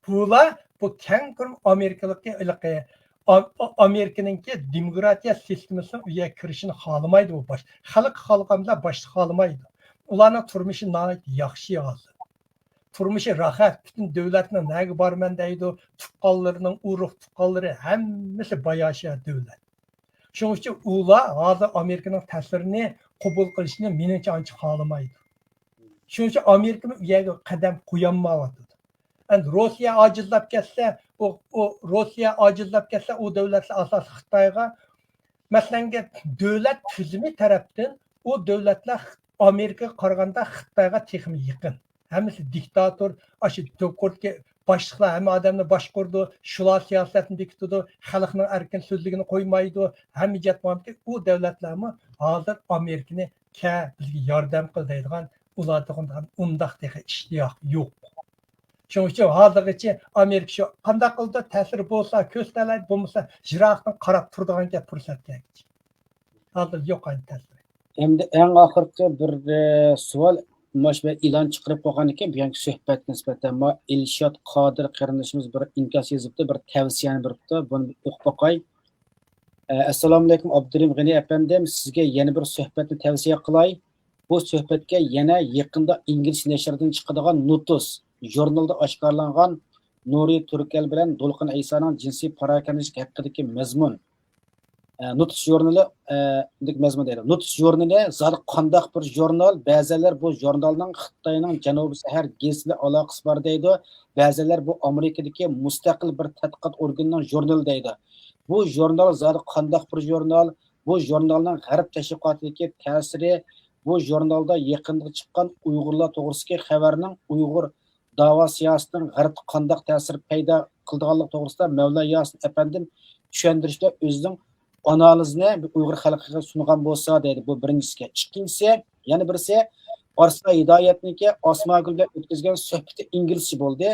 بۇلار بۇ كەڭ كۆلەم ئامېرىكىلىقى ھېلىقى ئا-، ئا-، ئامېرىكىنىڭكى دېموكراتىيە سىستېمىسىنىڭ ئۇ يەرگە كىرىشىنى خالىمايدۇ بۇ باش-، خەلق خالىغان بىلەن باشتا خالىمايدۇ. ئۇلارنىڭ تۇرمۇشى ناھايىتى ياخشى ھازىر. تۇرمۇشى راھەت، پۈتۈن دۆلەتنىڭ نەگە بارىمەن دەيدۇ، تۇغقانلىرىنىڭ، ئۇرۇق تۇغقانلىرى ھەممىسى باياشا دۆلەت. شۇنىڭ ئۈچۈن ئۇلار ھازىر ئامېرىكىنىڭ تەسىرىنى قوبۇل قىلىشنى مېنىڭچە ئانچە خالىمايدۇ. شۇنىڭ ئۈچۈن ئامېرىكىمۇ ئۇ يەرگە قەدەم قويالمايۋاتىدۇ. ئەمدى روسىيە ئاجىزلاپ كەتسە، ئۇ، ئۇ روسىيە ئاجىزلاپ كەتسە، ئۇ دۆلەتلەر ئاساسلىق خىتايغا، مەسىلەنگە، دۆلەت تۈزۈمى تەرەپتىن ئۇ دۆلەتلەر ئامېرىكىغا قارىغاندا خىتايغا تېخىمۇ يېقىن. ھەممىسى دىكتاتور، ئاشۇ دوكۇرتكى باشلىقلار ھەممە ئادەمنى باشقۇرىدۇ، شۇلار سىياسەتنى بېكىتىدۇ، خەلقنىڭ ئەركىن سۆزلىگىنى قويمايدۇ، ھەممە جەھەت بولغاندىكىن ئۇ دۆلەتلەرمۇ ھازىر ئامېرىكىنى كە بىزگە ياردەم قىل دەيدىغان، ئۇلاردا ئۇنداق تېخى ئىشتىياق يوق. شۇنىڭ ئۈچۈن ھازىرغىچە ئامېرىكا شۇ قانداق قىلىدۇ، تەسىر بولسا كۆرسىتەلەيدۇ، بولمىسا يىراقتىن قاراپ تۇرىدىغان گەپ پۇرسەت كەلگۈچە. ھازىر يوق ئەمدى تەسىرى. ئەمدى ئەڭ ئاخىرقى بىر، ئە، سوئال. ماش بىر ئېلان چىقىرىپ قويغاندىكىن بۈگۈنكى سۆھبەتكە نىسبەتەن ما ئىلشات قادىر قېرىندىشىمىز بىر ئىنكاس يېزىپتۇ، بىر تەۋسىيەنى بېرىپتۇ. بۇنى ئوقۇپ باقاي. ئە، ئەسسالامۇئەلەيكۇم ئابدۇرېھىم غېنى ئەپەندىم، سىزگە يەنە بىر سۆھبەتنى تەۋسىيە قىلاي. بۇ سۆھبەتكە يەنە يېقىندا ئىنگلىز نەشرىدىن چىقىدىغان نوتۇس ژۇرنىلىدا ئاشكارىلانغان نۇرى تۈركەل بىلەن دولقۇن ئەيسانىڭ جىنسىي پاراكەندىچىلىك ھەققىدىكى مەزمۇن، ئە، نوتۇس ژۇرنىلى، ئە، دىكى مەزمۇن دەيدۇ. نوتۇس ژۇرنىلى زادى قانداق بىر ژۇرنال؟ بەزىلەر بۇ ژۇرنالنىڭ خىتاينىڭ جەنۇبىي سەھەر گېزىتى بىلەن ئالاقىسى بار دەيدۇ. بەزىلەر بۇ ئامېرىكىدىكى مۇستەقىل بىر تەتقىقات ئورگىنىنىڭ ژۇرنىلى دەيدۇ. بۇ ژۇرنال زادى قانداق بىر ژۇرنال؟ بۇ ژۇرنالنىڭ غەرب تەشۋىقاتىدىكى تەسىرى، بۇ ژۇرنالدا يېقىندا چىققان ئۇيغۇرلار توغرىسىدىكى خەۋەرنىڭ ئۇيغۇر داۋا سىياسىتىنىڭ غەربتە قانداق تەسىر پەيدا قىلىدىغانلىقى توغرىسىدا مەۋلا ياسىن ئەپەندىم چۈشەندۈرۈشتە ئۆزىنىڭ ئانالىزىنى ئۇيغۇر خەلقىگە سۇنغان بولسا دەيدۇ. بۇ بىرىنچىسىگە. ئىككىنچىسى، يەنە بىرسى، ئارسا ھىدايەتنىڭكى ئاسماگۈل بىلەن ئۆتكۈزگەن سۆھبىتى ئىنگلىزچە بولدى.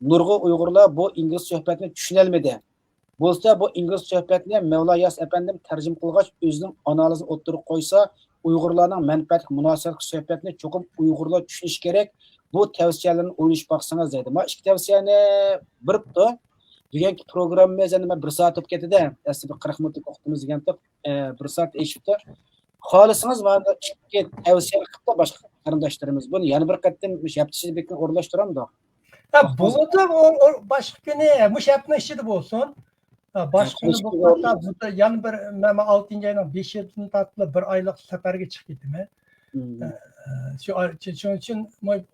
نۇرغۇن ئۇيغۇرلار بۇ ئىنگلىز سۆھبەتنى چۈشىنەلمىدى. بولسا بۇ ئىنگلىز سۆھبەتنى مەۋلا ياس ئەپەندىم تەرجىمە قىلغاچ، ئۆزىنىڭ ئانالىزىنى ئوتتۇرىغا قويسا، ئۇيغۇرلارنىڭ مەنپەئەتلىك مۇناسىۋەتلىك سۆھبەتنى چوقۇم ئۇيغۇرلار چۈشىنىشى كېرەك. بۇ تەۋسىيەلەرنى ئويلىشىپ باقسىڭىز دەيدۇ. ما ئىككى تەۋسىيەنى بېرىپتۇ. بۈگۈنكى پروگراممىمىز ئەنە بىر سائەت بولۇپ كەتتى-دە. ئەسلى بىر قىرىق مىنۇتلۇق ۋاقتىمىز دېگەنتۇق، ئە، بىر سائەت ئېشىپتۇ. خالىسىڭىز مانا ئىككى تەۋسىيە قىلىپتۇ باشقا قېرىنداشلىرىمىز. بۇنى يەنە بىر قېتىم مۇشۇ ھەپتە ئىچىدە بىر كۈن ئورۇنلاشتۇرامدۇ؟ ھە، بولىدۇ، ئۇ، ئۇ باشقا كۈنى، مۇشۇ ھەپتىنىڭ ئىچىدە بولسۇن. ھە، باشقا كۈنى بولۇپ قالسا، بۇ يەنە بىر، مەن ئالتىنچى ئاينىڭ بېشىدىن تارتىپ بىر ئايلىق سەپەرگە چىقىپ كېتىمەن. ھە، شۇ، شۇنىڭ ئۈچۈن،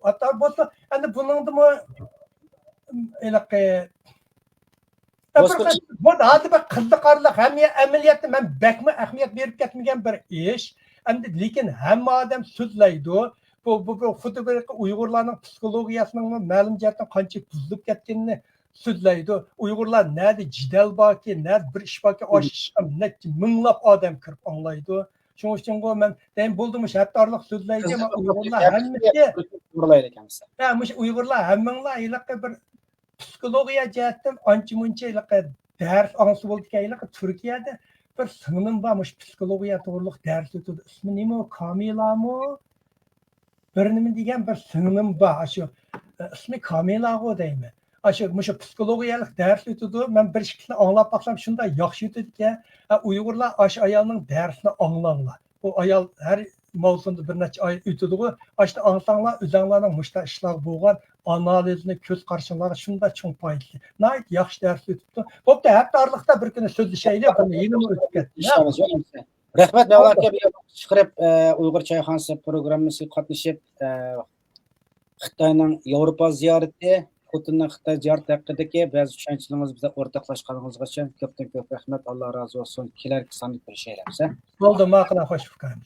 ھەتتا بولسا، ئەمدى بۇنىڭدىمۇ ھېلىقى بۇ ھازىر بىر قىزىقارلىق، ھەممە ئەمەلىيەتتە مەن بەكمۇ ئەھمىيەت بېرىپ كەتمىگەن بىر ئىش. ئەمدى لېكىن ھەممە ئادەم سۆزلەيدۇ. بۇ، بۇ، بۇ خۇددى بىر ئۇيغۇرلارنىڭ پسىخولوگىيەسىنىڭمۇ مەلۇم جەھەتتىن قانچە بۇزۇلۇپ كەتكىنىنى سۆزلەيدۇ. ئۇيغۇرلار نەدە جېدەل باركى، نەدە بىر ئىش باركى، ئاشۇ ئىشقا نەچچە مىڭلاپ ئادەم كىرىپ ئاڭلايدۇ. شۇنىڭ ئۈچۈنغۇ مەن دەيمەن، بولدى مۇشۇ ھەپتە ئارىلىق سۆزلەيدۇ، ئۇيغۇرلار ھەممىسى ھە، مۇشۇ ئۇيغۇرلار ھەممىڭلار ھېلىقى بىر پسىخولوگىيە جەھەتتىن ئانچە مۇنچە ھېلىقى دەرس ئاڭلىسا بولىدىكەن. ھېلىقى تۈركىيەدە بىر سىڭلىم بار، مۇشۇ پسىخولوگىيە توغرۇلۇق دەرس ئۆتىدۇ. ئىسمى نېمە ئۇ؟ كامىلامۇ؟ بىر نېمە دېگەن بىر سىڭلىم بار. ئاشۇ، ئە، ئىسمى كامىلاغۇ دەيمەن. ئاشۇ، مۇشۇ پسىخولوگىيەلىك دەرس ئۆتىدۇ. مەن بىر ئىككىسىنى ئاڭلاپ باقسام، شۇنداق ياخشى ئۆتىدىكەن. ئە، ئۇيغۇرلار ئاشۇ ئايالنىڭ دەرسىنى ئاڭلاڭلار. ئۇ ئايال ھەر ماۋسۇمدا بىر نەچچە ئاي ئۆتىدىغۇ. ئاشۇنى ئاڭلىساڭلار، ئۆزەڭلارنىڭ مۇشۇنداق ئىشلارغا بولغان ئانالىزنى، كۆز قارىشىڭلارغا شۇنداق چوڭ پايدىسى. ناھايىتى ياخشى دەرس ئۆتۈپتۇ. بوپتۇ، ھەپتە ئارىلىقتا بىر كۈنى سۆزلىشەيلى. بۇنى يېنىمۇ ئۆتۈپ كەتتى. ئىنشاللا. رەھمەت، مەۋلا ئاكا، بۇ يەردىن چىقىرىپ، ئە، ئۇيغۇر چايخانىسى پروگراممىسىغا قاتنىشىپ، ئە، خىتاينىڭ ياۋروپا زىيارىتى، پۇتىننىڭ خىتاي زىيارىتى ھەققىدىكى بەزى چۈشەنچىلىرىڭىزنى بىزلەر ئورتاقلاشقانلىقىڭىزغا ئۈچۈن كۆپتىن كۆپ رەھمەت، ئاللا رازى بولسۇن. كېلەركى ساندا كۆرۈشەيلى، ئەمىسە. بولدى، ماقۇل، خوش ئۇكام.